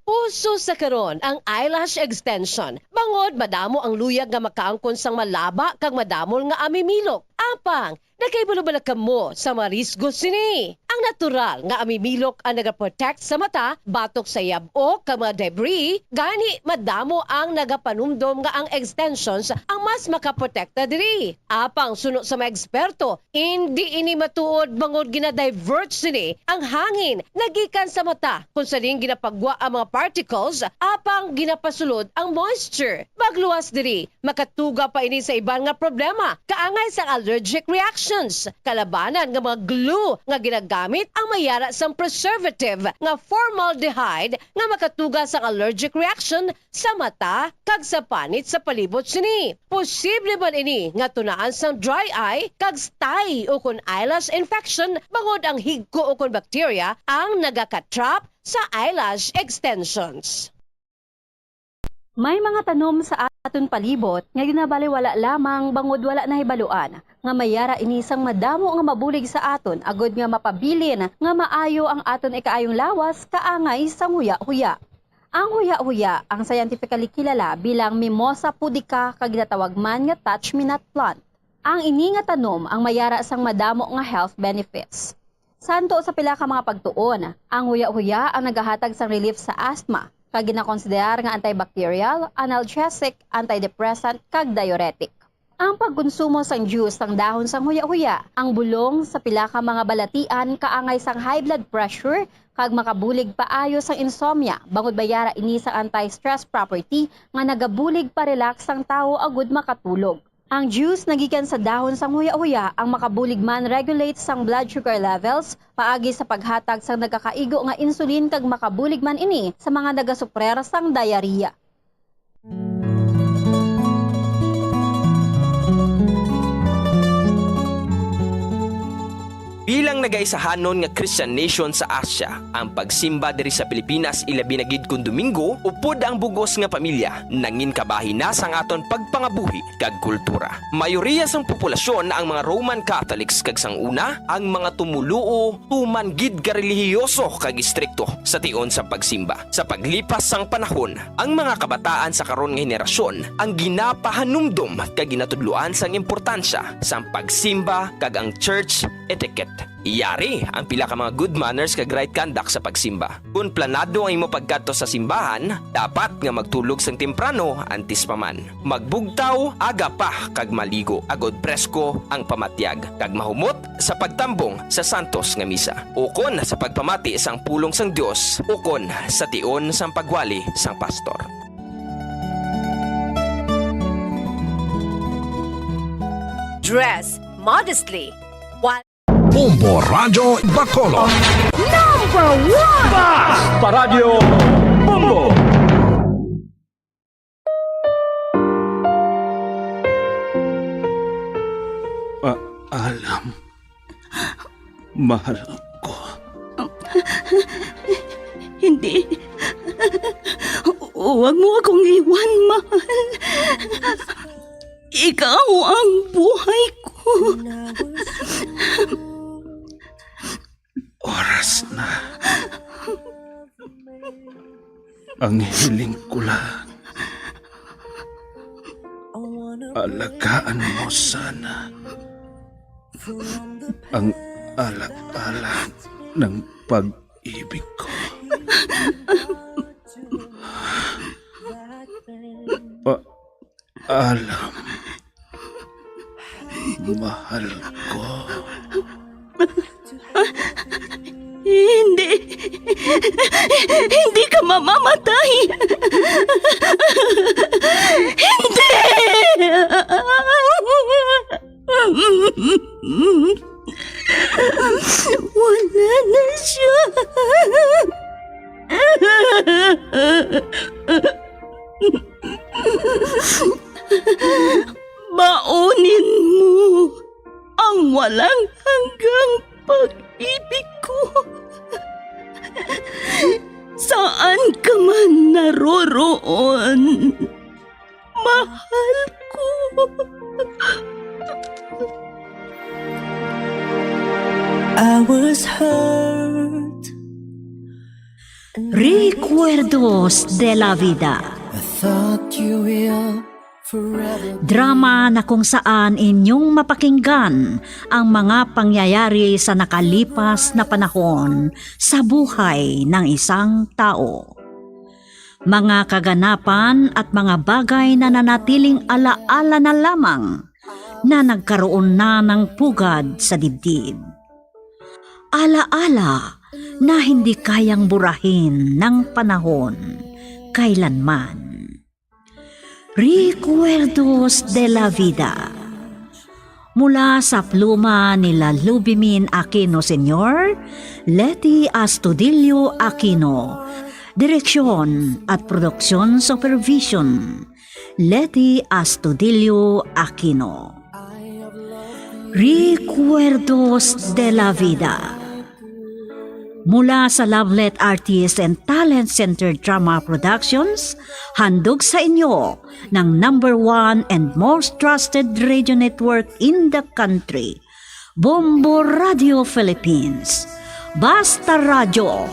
Uso sa karon ang eyelash extension, bangod madamo ang luyag nga makaangkon sang malaba kag madamol nga amimilok. Apang, nakahibalo bala kamo sa mga risgo sini? Ang natural nga amimilok ang nagaprotect sa mata batok sa yab-o kag mga debris, gani madamo ang nagapanumdom nga ang extensions ang mas makaprotekta diri. Apang suno sa mga eksperto, indi ini matuod, bangod gina-divert sini ang hangin nagikan sa mata, kung sa diin ginapagwa ang mga particles, apang ginapasulod ang moisture. Magluwas diri, makatuga pa ini sa iban nga problema, kaangay sang allergic reactions. Kalabanan nga mga glue nga ginagamit ang mayara sang preservative nga formaldehyde nga makatuga sang allergic reaction sa mata kag sa panit sa palibot sini. Posible man ini nga tunaan sang dry eye kag stye ukon eyelash infection, bangod ang higko ukon bakterya ang nagaka-trap sa eyelash extensions. May mga tanom sa aton palibot nga ginabaliwala lamang bangod wala nahibaluan nga mayara ini sang madamo nga mabulig sa aton, agod nga mapabilin nga maayo ang aton ikaayong lawas kaangay sang huya-huya. Ang huya-huya ang scientifically kilala bilang Mimosa pudica kag ginatawag man nga touch-me-not plant. Ang ini nga tanom ang mayara sang madamo nga health benefits. Santo sa pila ka mga pagtuon, ang huya-huya ang nagahatag sang relief sa asthma, kag ginakonsiderar nga antibacterial, analgesic, antidepressant, kag diuretic. Ang pagkonsumo sang juice sang dahon sang huya-huya, ang bulong sa pila ka mga balatian kaangay sang high blood pressure kag makabulig paayo sang insomnia, bangod mayara ini sang anti-stress property nga nagabulig pa-relax sang tawo agud makatulog. Ang juice nagikan sa dahon sang huya-huya ang makabulig man regulate sang blood sugar levels paagi sa paghatag sang nagakaigo nga insulin, kag makabulig man ini sa mga nagasuprer sang diarrhea. Bilang nagaisahanon nga Christian nation sa Asia, ang pagsimba diri sa Pilipinas, ilabi na gid kon Domingo, upod ang bug-os nga pamilya, nangin kabahin na sang aton pagpangabuhi kag kultura. Mayoriya sang populasyon ang mga Roman Catholics, kag sang una, ang mga tumoluo tuman gid ka relihiyoso kag istrikto sa tion sang pagsimba. Sa paglipas sang panahon, ang mga kabataan sa karon nga henerasyon ang ginapahanumdom kag ginatudloan sang importansya sang pagsimba kag ang church etiquette. Yari ang pila ka mga good manners kag right conduct sa pagsimba. Kon planado ang imo pagkadto sa simbahan, dapat nga magtulog sang temprano antes pa man. Magbugtaw aga pa kag maligo, agod presko ang pamatyag, kag mahumot sa pagtambong sa santos nga misa, ukon sa pagpamati sang pulong sang Dios, ukon sa tion sang pagwali sang pastor. Dress modestly. Bombo Radyo Bacolod. Number one! Basta Radyo Bombo! Paalam, mahal ko. Hindi. Huwag mo akong iwan, mahal. Ikaw ang buhay ko. Oras na. Ang hiling ko lang, alagaan mo sana ang alak-alak ng pag-ibig ko. Pa-, Alam, mahal ko. Hindi. Hindi ka mamamatay. Hindi. Wala na siya. Baunin mo ang walang hanggang pag-ibig ko. Saan ka man naroroon, mahal ko. I was hurt. Recuerdos de la Vida. I thought you will forever. Drama na kung saan inyong mapakinggan ang mga pangyayari sa nakalipas na panahon sa buhay ng isang tao. Mga kaganapan at mga bagay na nanatiling alaala na lamang na nagkaroon na ng pugad sa dibdib. Alaala na hindi kayang burahin ng panahon kailanman. Recuerdos de la Vida. Mula sa pluma ni Lalubimin Aquino Senior, Leti Astudillo Aquino. Direksyon at production supervision, Leti Astudillo Aquino. Recuerdos de la Vida. Mula sa Lovelet Artist and Talent Center Drama Productions, handog sa inyo ng number one and most trusted radio network in the country, Bombo Radio Philippines. Basta Radyo,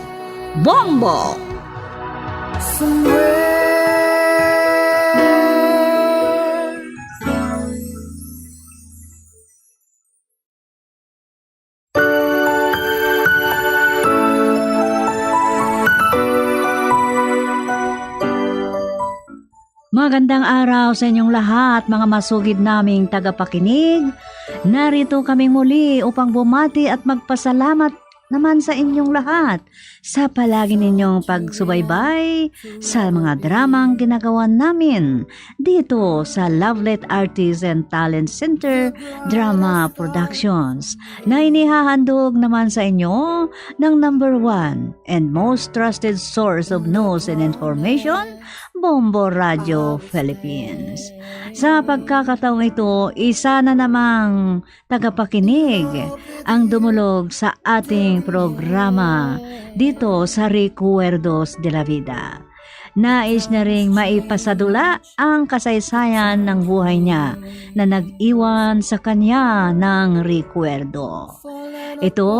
Bombo! Magandang araw sa inyong lahat, mga masugid naming tagapakinig. Narito kami muli upang bumati at magpasalamat naman sa inyong lahat sa palagi ninyong pagsubaybay sa mga dramang ginagawa namin dito sa Lovelet Artists and Talent Center Drama Productions, na inihahandog naman sa inyo ng number one and most trusted source of news and information, Bombo Radio Philippines. Sa pagkakataong ito, isa na namang tagapakinig ang dumulog sa ating programa dito sa Recuerdos de la Vida. Nais niya ring maipasadula ang kasaysayan ng buhay niya na nag-iwan sa kanya ng recuerdo. Ito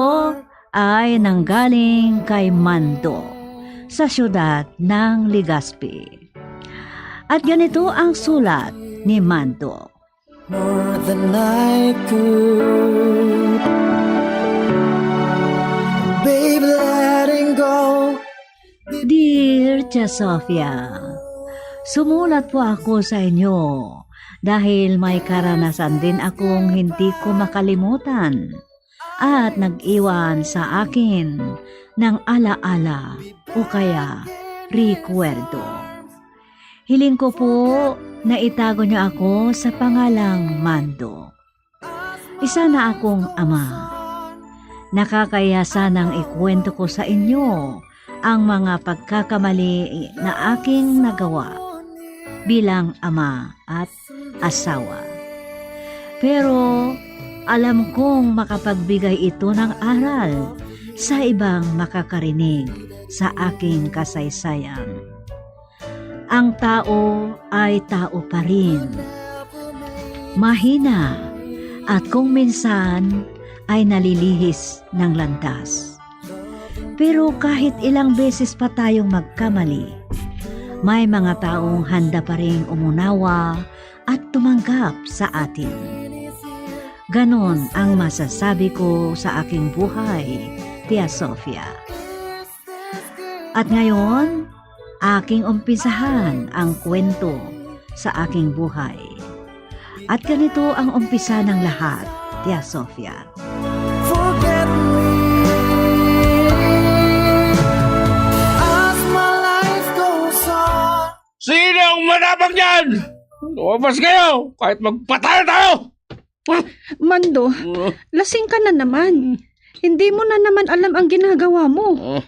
ay nanggaling kay Mando sa siyudad ng Legazpi. At ganito ang sulat ni Mando. More than I could. Babe, letting go. Dear Tia Sofia, sumulat po ako sa inyo dahil may karanasan din akong hindi ko makalimutan at nag-iwan sa akin ng alaala o kaya rekwerdo. Hiling ko po na itago niyo ako sa pangalang Mando. Isa na akong ama. Nakakahiya sanang ikwento ko sa inyo ang mga pagkakamali na aking nagawa bilang ama at asawa. Pero alam kong makapagbigay ito ng aral sa ibang makakarinig sa aking kasaysayan. Ang tao ay tao pa rin. Mahina at kung minsan ay nalilihis ng landas. Pero kahit ilang beses pa tayong magkamali, may mga taong handa pa ring umunawa at tumanggap sa atin. Ganon ang masasabi ko sa aking buhay, Tia Sofia. At ngayon, aking umpisahan ang kwento sa aking buhay. At ganito ang umpisa ng lahat, Tia Sofia. Forget me as my life goes on. Sino ang manabang dyan? Lumabas kayo, kahit magpatay tayo! Mando, Uh, lasing ka na naman. Hindi mo na naman alam ang ginagawa mo. uh,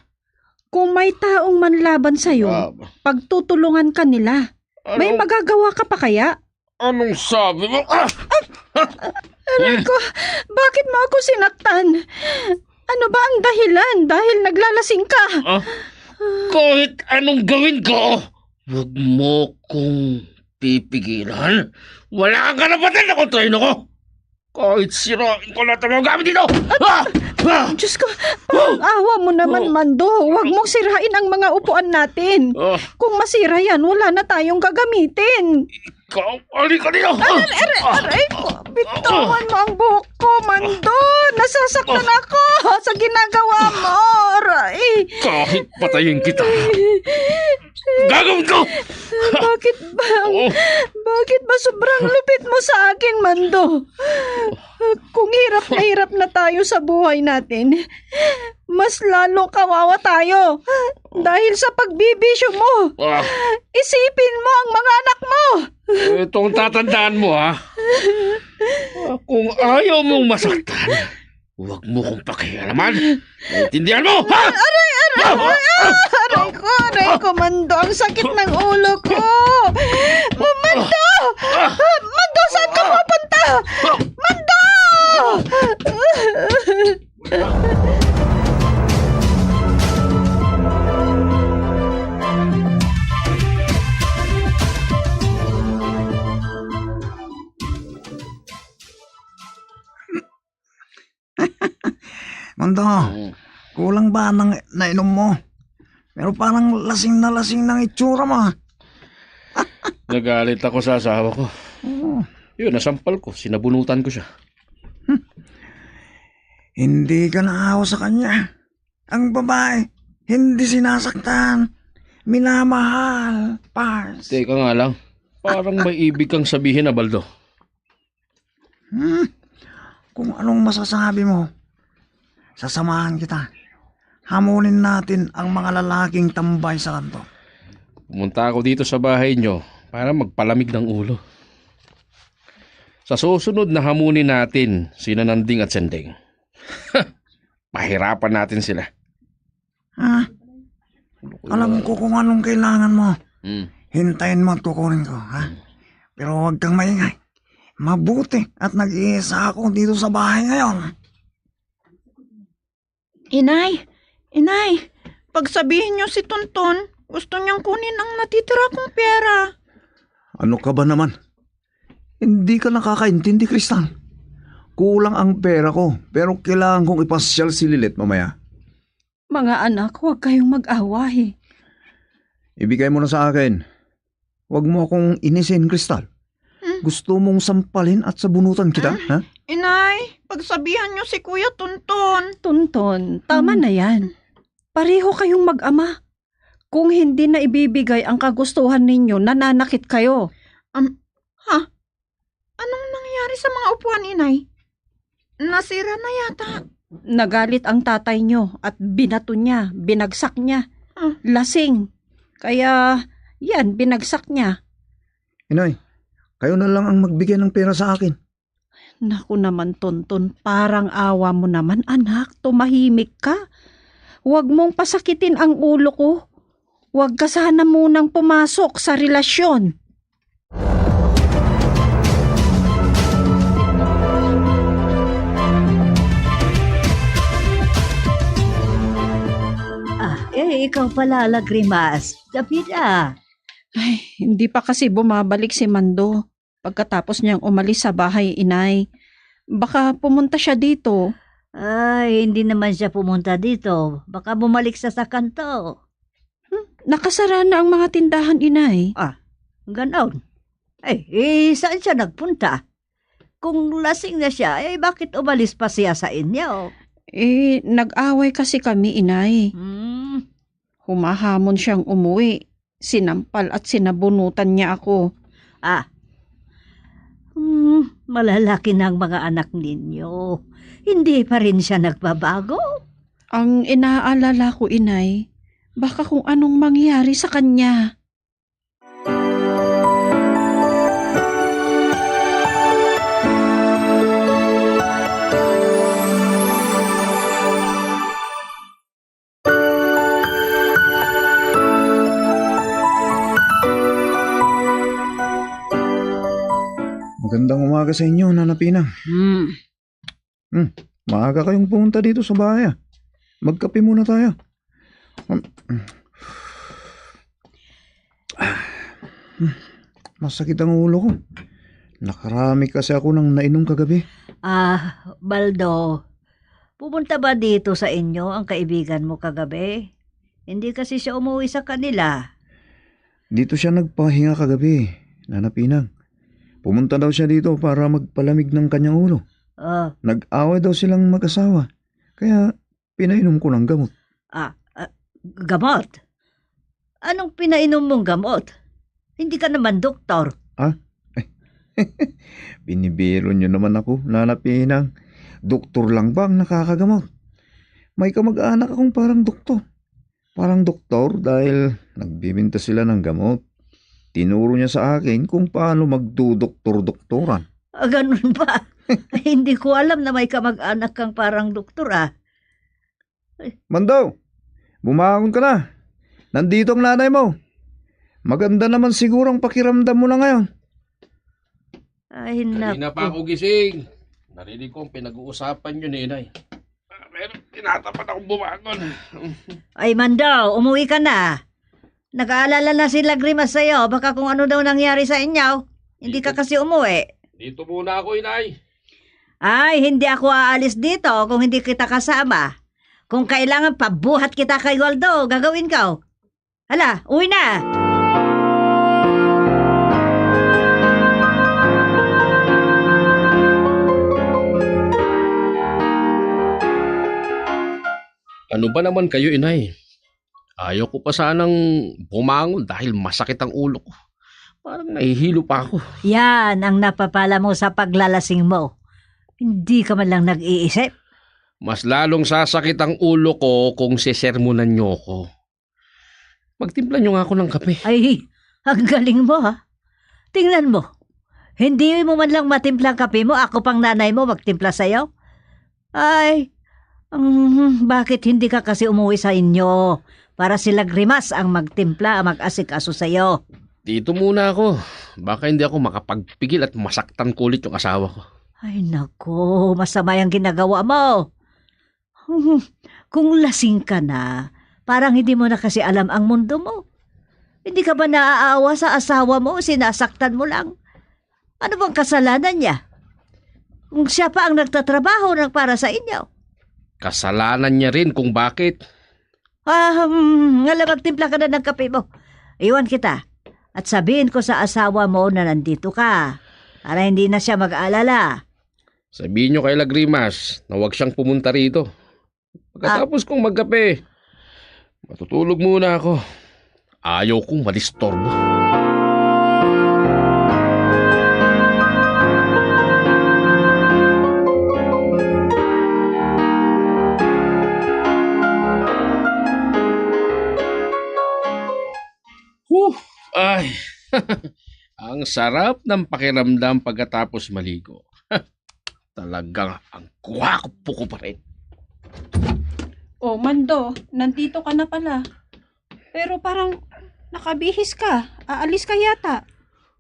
Kung may taong manlaban sa'yo, ah, pagtutulungan ka nila. May anong, magagawa ka pa kaya? Anong sabi mo? Ah! Aray ko, bakit mo ako sinaktan? Ano ba ang dahilan? Dahil naglalasing ka? Ah, kahit anong gawin ko, huwag mo kong pipigilan. Wala kang karapatan na kontrahin ako. Kahit sirain ko lahat ng mga gamit dito. Ah! Ah! Diyos ko, parang awa mo naman, Oh. Mando. Huwag mong sirain ang mga upuan natin. Ah. Kung masira yan, wala na tayong gagamitin. Ikaw, halika dito. Aray, aray, Ah! aray ko. Bitawan mo ang buhok ko, Mando. Nasasaktan Ah! ako sa ginagawa mo. Aray. Kahit patayin kita. Gagawin ko! Bakit ba? Oh. Bakit ba sobrang lupit mo sa akin, Mando? Kung hirap na hirap na tayo sa buhay natin, mas lalo kawawa tayo dahil sa pagbibisyo mo. Ah. Isipin mo ang mga anak mo. Itong tatandaan mo, ha? Kung ayaw mong masaktan, huwag mo kong pakialaman. Naintindihan mo, ha? Aray, aray, aray, ah! Aray ko, aray ko, Mando. Ang sakit ng ulo ko. Ma-, Mando! Ah! Mando, saan ka pupunta? Mando! Mando, Mm. kulang ba nang nainom mo? Pero parang lasing na lasing ng itsura mo, ah. Nagalit ako sa asawa ko. Oo. Yun, nasampal ko, sinabunutan ko siya. Hmm. Hindi ka naawa sa kanya. Ang babae, hindi sinasaktan. Minamahal, Pars. Teka nga lang. Parang may ibig kang sabihin, Abaldo. Hmm? Kung anong masasabi mo, sasamahan kita. Hamunin natin ang mga lalaking tambay sa kanto. Pumunta ako dito sa bahay nyo para magpalamig ng ulo. Sa susunod na hamunin natin sina Nanding at Sending. Pahirapan natin sila. Ha? Alam ko kung anong kailangan mo. Hmm. Hintayin mo at kukunin ko, ha? Hmm. Pero huwag kang maingay. Mabuti at nag-iisa ako dito sa bahay ngayon. Inay, inay, pagsabihin niyo si Tonton, gusto niyang kunin ang natitira kong pera. Ano ka ba naman? Hindi ka nakakaintindi, Crystal. Kulang ang pera ko, pero kailangan kong ipasyal si Lilet mamaya. Mga anak, huwag kayong mag-away. Ibigay mo na sa akin. Huwag mo akong inisin, Crystal. Hmm? Gusto mong sampalin at sabunutan kita, Hmm? ha? Inay, pagsabihan niyo si Kuya Tonton. Tonton, tama Hmm. na yan. Pareho kayong mag-ama. Kung hindi na ibibigay ang kagustuhan ninyo, nananakit kayo. Am, ha? Anong nangyari sa mga upuan, inay? Nasira na yata. Nagalit ang tatay nyo at binato niya, binagsak niya. Ah. Lasing. Kaya, yan, binagsak niya. Inay, kayo na lang ang magbigay ng pera sa akin. Naku naman, Tonton, parang awa mo naman, anak. Tumahimik ka. Huwag mong pasakitin ang ulo ko. Huwag ka sana munang pumasok sa relasyon. Ah, eh, ikaw pala, Lagrimas. David, ah. Ay, hindi pa kasi bumabalik si Mando pagkatapos niyang umalis sa bahay, inay. Baka pumunta siya dito. Ay, hindi naman siya pumunta dito. Baka bumalik siya sa kanto. Hmm, nakasara na ang mga tindahan, inay. Ah, ganon. Eh, eh, saan siya nagpunta? Kung lasing na siya, eh, bakit umalis pa siya sa inyo? Eh, nag-away kasi kami, inay. Hmm. Humahamon siyang umuwi. Sinampal at sinabunutan niya ako. Ah. Hmm, malalaki na ang mga anak ninyo. Hindi pa rin siya nagbabago. Ang inaalala ko, inay, baka kung anong mangyari sa kanya. Magandang umaga, Sa inyo, Nana Pinang. Hmm. Hmm, maaga kayong pumunta dito sa bahay, ah. Magkape muna tayo. Hmm. Ah, hmm. Masakit ang ulo ko. Nakarami kasi ako ng nainom kagabi. Ah, Baldo, pumunta ba dito sa inyo ang kaibigan mo kagabi? Hindi kasi siya umuwi sa kanila. Dito siya nagpahinga kagabi, Nana Pinang. Pumunta daw siya dito para magpalamig ng kanyang ulo. Ah. Nag-away daw silang mag-asawa, kaya pinainom ko ng gamot. Ah, ah, gamot? Anong pinainom mong gamot? Hindi ka naman doktor. Ah? Binibiro niyo naman ako, Nana Pinang. Doktor lang ba ang nakakagamot? May kamag-anak akong parang doktor. Parang doktor dahil nagbibinta sila ng gamot. Tinuro niya sa akin kung paano magdudoktor-doktoran. Ah, ganun ba? Hindi ko alam na may kamag-anak kang parang doktor, ah. Mando, bumangon ka na. Nandito ang nanay mo. Maganda naman siguro ang pakiramdam mo na ngayon. Ay, Kanina pa naku. ako gising. Narinig ko ang pinag-uusapan niyo ni Inay. Ah, pero tinatapat akong bumangon. Ay, Mando, umuwi ka na. Nag-aalala na si Lagrimas sa'yo. Baka kung ano daw nangyari sa inyo. Hindi ka Dito kasi umuwi. Dito muna ako, Inay. Ay, hindi ako aalis dito kung hindi kita kasama. Kung kailangan pabuhat kita kay Waldo, gagawin ko. Hala, uwi na! Ano ba naman kayo, Inay? Ayaw ko pa sanang bumangon dahil masakit ang ulo ko. Parang nahihilo pa ako. Yan ang napapala mo sa paglalasing mo. Hindi ka man lang nag-iisip. Mas lalong sasakit ang ulo ko kung sisermonan niyo ko. Magtimpla niyo nga ako ng kape. Ay, ang galing mo, ha? Tingnan mo, hindi mo man lang matimpla ang kape mo, ako pang nanay mo magtimpla sa'yo. Ay, mm, bakit hindi ka kasi umuwi sa inyo para si Lagrimas ang magtimpla, ang mag-asikaso sa'yo? Dito muna ako. Baka hindi ako makapagpigil at masaktan ko ulit yung asawa ko. Ay, nako, masama yung ginagawa mo. Hmm, kung lasing ka na, parang hindi mo na kasi alam ang mundo mo. Hindi ka ba naaawa sa asawa mo? Sinasaktan mo lang. Ano bang kasalanan niya? Kung siya pa ang nagtatrabaho ng para sa inyo. Kasalanan niya rin kung bakit. Ah, hmm, nga lang, magtimpla ka na ng kape mo. Iwan kita. At sabihin ko sa asawa mo na nandito ka. Para hindi na siya mag-aalala. Sabihin niyo kay Lagrimas na huwag siyang pumunta rito. Pagkatapos kong magkape, matutulog muna ako. Ayaw kong madisturbo. Huh! Ay! Ang sarap ng pakiramdam pagkatapos maligo. Talagang ang gwapo ko pa rin. Oh, Mando, nandito ka na pala. Pero parang nakabihis ka. Aalis ka yata.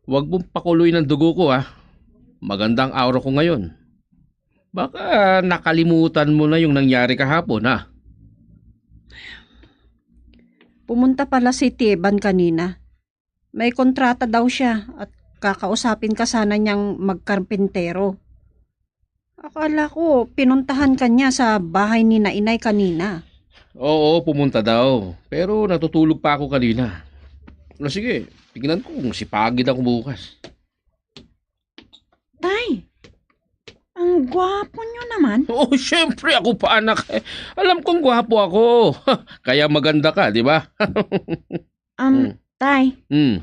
Huwag mong pakuloy ng dugo ko, ha. Maganda ang aura ko ngayon. Baka nakalimutan mo na yung nangyari kahapon, ha? Pumunta pala si Teban kanina. May kontrata daw siya at kakausapin ka sana niyang magkarpintero. Akala ko, pinuntahan ka niya sa bahay ni Nainay kanina. Oo, pumunta daw. Pero natutulog pa ako kanina. O sige, tignan ko kung sipagin ako bukas. Tay, ang gwapo niyo naman. Oo, syempre, ako pa, anak. Alam kong gwapo ako. Kaya maganda ka, di ba? Um, Hmm. Tay, Hmm.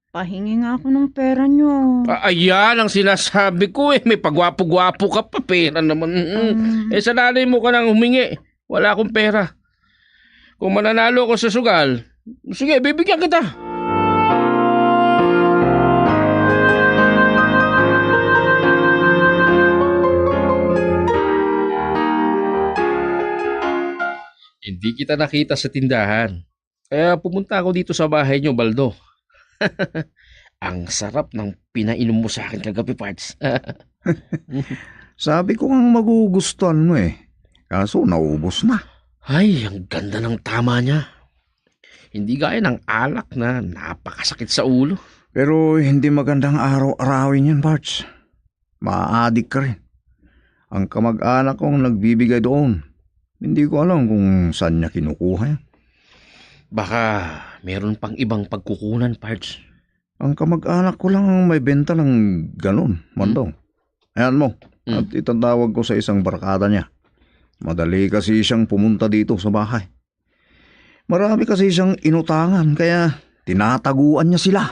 pahingi nga ako ng pera niyo. Ah, ayan ang sinasabi ko eh. May pagwapo-gwapo ka pa, pera naman. Mm. Um, Eh, sa nanay mo ka nang humingi. Wala akong pera. Kung mananalo ako sa sugal, sige, bibigyan kita. Hindi kita nakita sa tindahan. Kaya pumunta ako dito sa bahay niyo, Baldo. Ang sarap ng pinainom mo sa akin kagabi, Pards. Sabi ko nga magugustuhan mo eh. Kaso naubos na. Ay, ang ganda ng tama niya. Hindi gaya ng alak na napakasakit sa ulo. Pero hindi magandang araw-arawin yan, Pards. Maaadik ka rin. Ang kamag-anak kong nagbibigay doon. Hindi ko alam kung saan niya kinukuha yan. Baka meron pang ibang pagkukunan, Pards. Ang kamag-anak ko lang ang may benta ng ganun, Mandong. Ayan mo, Hmm. at itatawag ko sa isang barkada niya. Madali kasi siyang pumunta dito sa bahay. Marami kasi siyang inutangan, kaya tinataguan niya sila.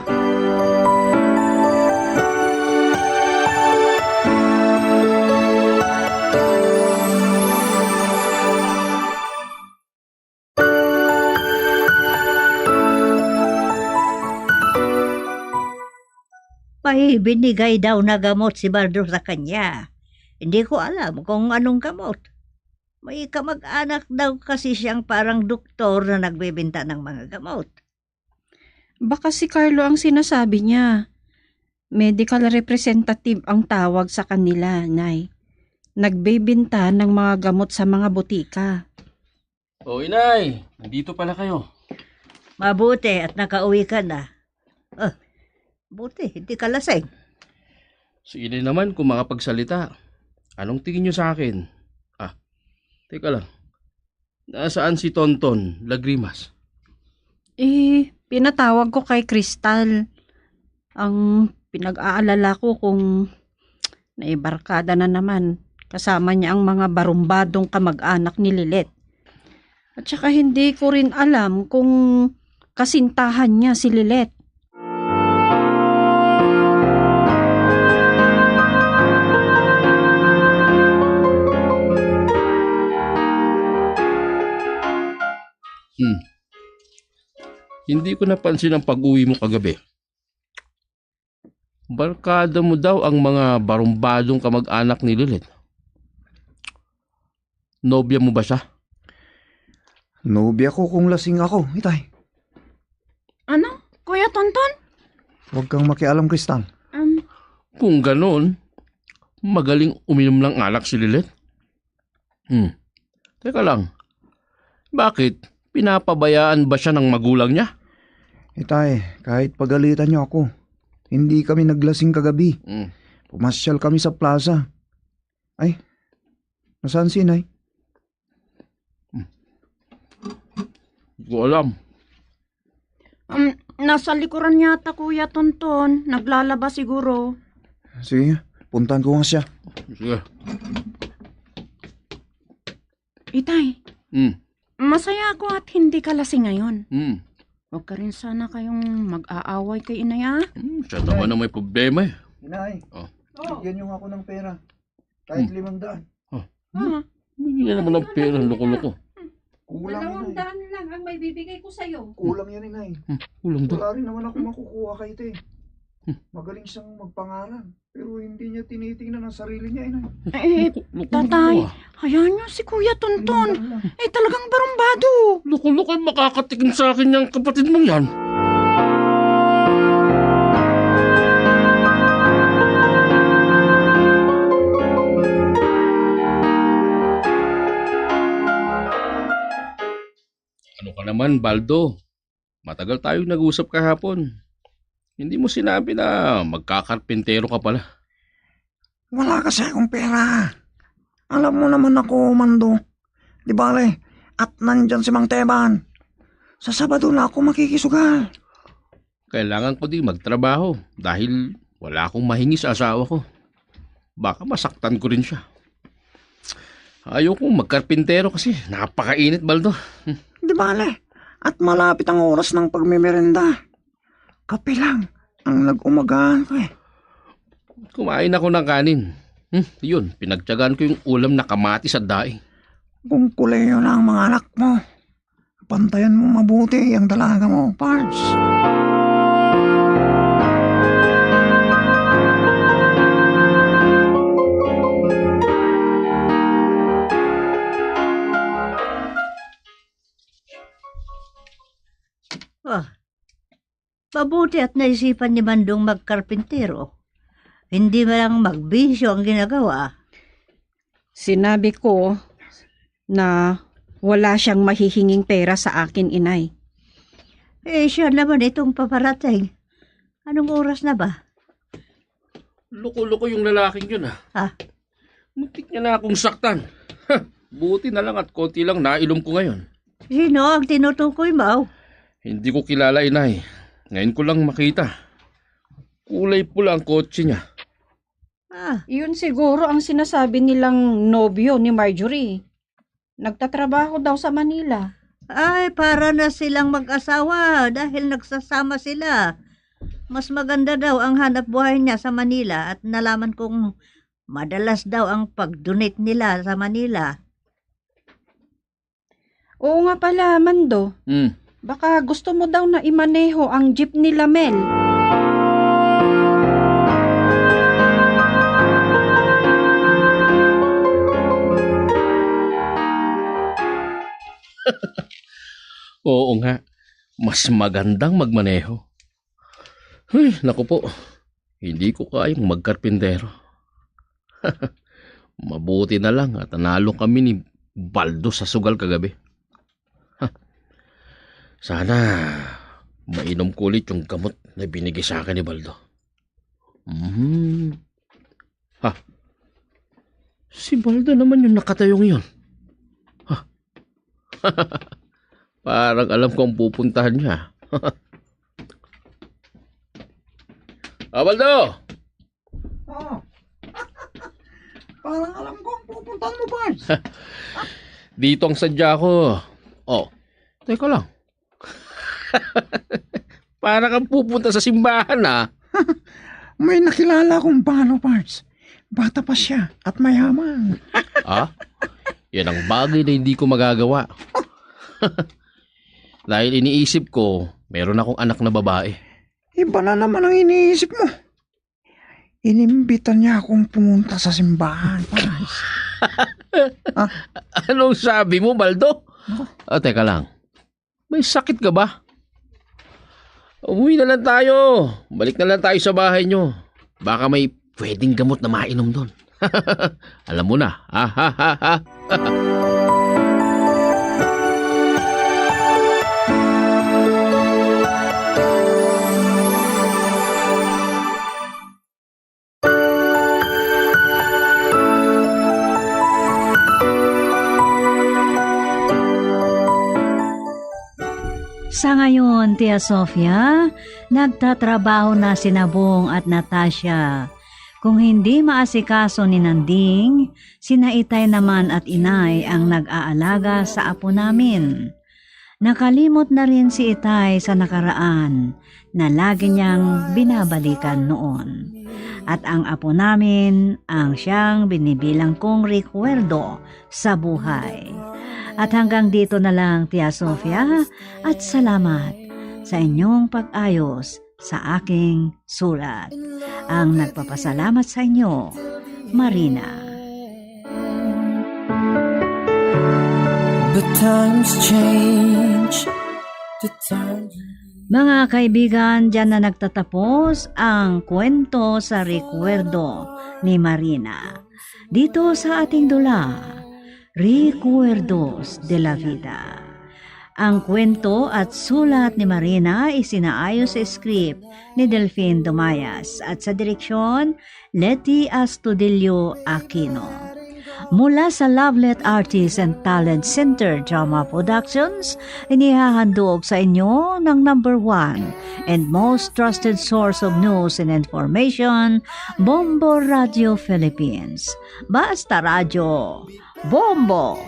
May binigay daw na gamot si Baldo sa kanya. Hindi ko alam kung anong gamot. May kamag-anak daw kasi siyang parang doktor na nagbebenta ng mga gamot. Baka si Carlo ang sinasabi niya. Medical representative ang tawag sa kanila, Nay. Nagbebenta ng mga gamot sa mga botika. O, Inay, nandito pala kayo. Mabuti at nakauwi ka na. Ah, buti, hindi ka lasing. Sige na naman kung makapagsalita. Anong tingin niyo sa akin? Ah, teka lang. Nasaan si Tonton Lagrimas? Eh, pinatawag ko kay Crystal. Ang pinag-aalala ko kung naibarkada na naman. Kasama niya ang mga barumbadong kamag-anak ni Lilet. At saka hindi ko rin alam kung kasintahan niya si Lilet. Hmm. Hindi ko napansin ang pag-uwi mo kagabi. Barkada mo daw ang mga barumbadong kamag-anak ni Lilet. Nobya mo ba siya? Nobya ko kung lasing ako, itay. Ano? Kuya Tonton? Huwag kang makialam, Crystal. Um, Kung ganon, magaling uminom ng alak si Lilet. Hmm. Teka lang. Bakit? Pinapabayaan ba siya ng magulang niya? Itay, kahit pagalitan niyo ako, hindi kami naglasing kagabi. Hmm. Pumasyal kami sa plaza. Ay, nasaan si Inay? Hmm. Hindi ko alam. Um, nasa likuran yata, Kuya Tonton. Naglalaba siguro. Sige, puntahan ko nga siya. Sige. Itay, Hmm. masaya ako at hindi ka lasing ngayon. Hmm. Huwag ka rin sana kayong mag-aaway kay Inay, ah. Hmm, siya naman ang may problema eh. Inay, Oh. bigyan niyo nga ako ng pera. Kahit Hmm. limang daan. Oh. Ah. Hindi na naman ang pera, loko-loko. Kulang yun, Inay. Dalawang daan lang ang may bibigay ko sa'yo. Kulang yan, Inay. Hmm, kulang daw. Wala rin naman ako makukuha kay Te. Hmm. Magaling siyang magpangaral, pero hindi niya tinitingnan ang sarili niya, Inay. Eh, Loko-, loko-loko Tatay, ah. hayaan niyo si Kuya Tonton. Limang daan lang. Eh, talagang barumbado. Loko-loko ang makakatikim sa akin niyang kapatid mong yan. Ano ka naman, Baldo? Matagal tayong nag-usap kahapon. Hindi mo sinabi na magkakarpintero ka pala. Wala kasi akong pera. Alam mo naman ako, Mando. Di bale, at nandyan si Mang Teban. Sa Sabado na ako makikisugal. Kailangan ko din magtrabaho dahil wala akong mahingi sa asawa ko. Baka masaktan ko rin siya. Ayokong magkarpintero kasi napakainit, Baldo. Di bale, at malapit ang oras ng pagmemerenda. Kape lang ang nag-umagahan ko eh. Kumain ako ng kanin. Hmm, yun, pinagtyagaan ko yung ulam na kamatis at daing. Kung kuleyo na ang mga anak mo, bantayan mo mabuti ang dalaga mo, Pards. Ah, mabuti at naisipan ni Mandong magkarpintero. Hindi man lang magbisyo ang ginagawa. Sinabi ko na wala siyang mahihinging pera sa akin, inay. Eh, siya naman itong paparating. Anong oras na ba? Loko-loko yung lalaking yun, ah. Ah. Muntik niya na akong saktan. Ha, buti na lang at konti lang nainom ko ngayon. Sino ang tinutukoy mo? Hindi ko kilala, inay. Ngayon ko lang makita. Kulay pula ang kotse niya. Ah. Iyon siguro ang sinasabi nilang nobyo ni Marjorie. Nagtatrabaho daw sa Manila. Ay, para na silang mag-asawa dahil nagsasama sila. Mas maganda daw ang hanap buhay niya sa Manila at nalaman kong madalas daw ang pag-donate nila sa Manila. Oo nga pala, Mando. Hmm. Baka gusto mo daw na imaneho ang jeep nila, Mel. Oo nga, mas magandang magmaneho. Ay, naku po, hindi ko kayang magkarpintero. Mabuti na lang at nanalo kami ni Baldo sa sugal kagabi. Ha, sana mainom ko ulit yung gamot na binigay sa akin ni Baldo. Mhm. Ha? Si Baldo naman yung nakatayo ngayon. Ha? Parang alam ko ang pupuntahan niya. Ah, Baldo! Oh. Parang alam ko ang pupuntahan mo, Pards. Dito ang sadya ko. Oh, teka lang. Para kang pupunta sa simbahan, ah. May nakilala kong balo, Pards. Bata pa siya at mayaman. Ah? Yan ang bagay na hindi ko magagawa. Dahil iniisip ko, meron akong anak na babae. Iba na naman ang iniisip mo. Inimbitan niya akong pumunta sa simbahan, Pards. Anong sabi mo, Baldo? Ako? Ah, teka lang. May sakit ka ba? Umuwi na lang tayo. Balik na lang tayo sa bahay nyo. Baka may pwedeng gamot na mainom doon. Alam mo na. Ha, ha, ha, ha. Sa ngayon, Tia Sofia, nagtatrabaho na si Nabong at Natasha. Kung hindi maasikaso ni Nanding, sina Itay naman at Inay ang nag-aalaga sa apo namin. Nakalimot na rin si Itay sa nakaraan na lagi niyang binabalikan noon. At ang apo namin ang siyang binibilang kong rekwerdo sa buhay. At hanggang dito na lang, Tia Sofia, at salamat sa inyong pag-ayos sa aking sulat. Ang nagpapasalamat sa inyo, Marina. But times change, the times Mga kaibigan, diyan na nagtatapos ang kwento sa rekwerdo ni Marina. Dito sa ating dula, Recuerdos de la Vida. Ang kwento at sulat ni Marina isinaayos sa script ni Delfin Dumayas at sa direksyon, Leti Astudillo Aquino. Mula sa Lovelet Artists and Talent Center Drama Productions, inihahandog sa inyo ng number one and most trusted source of news and information, Bombo Radio Philippines. Basta Radyo, Bombo!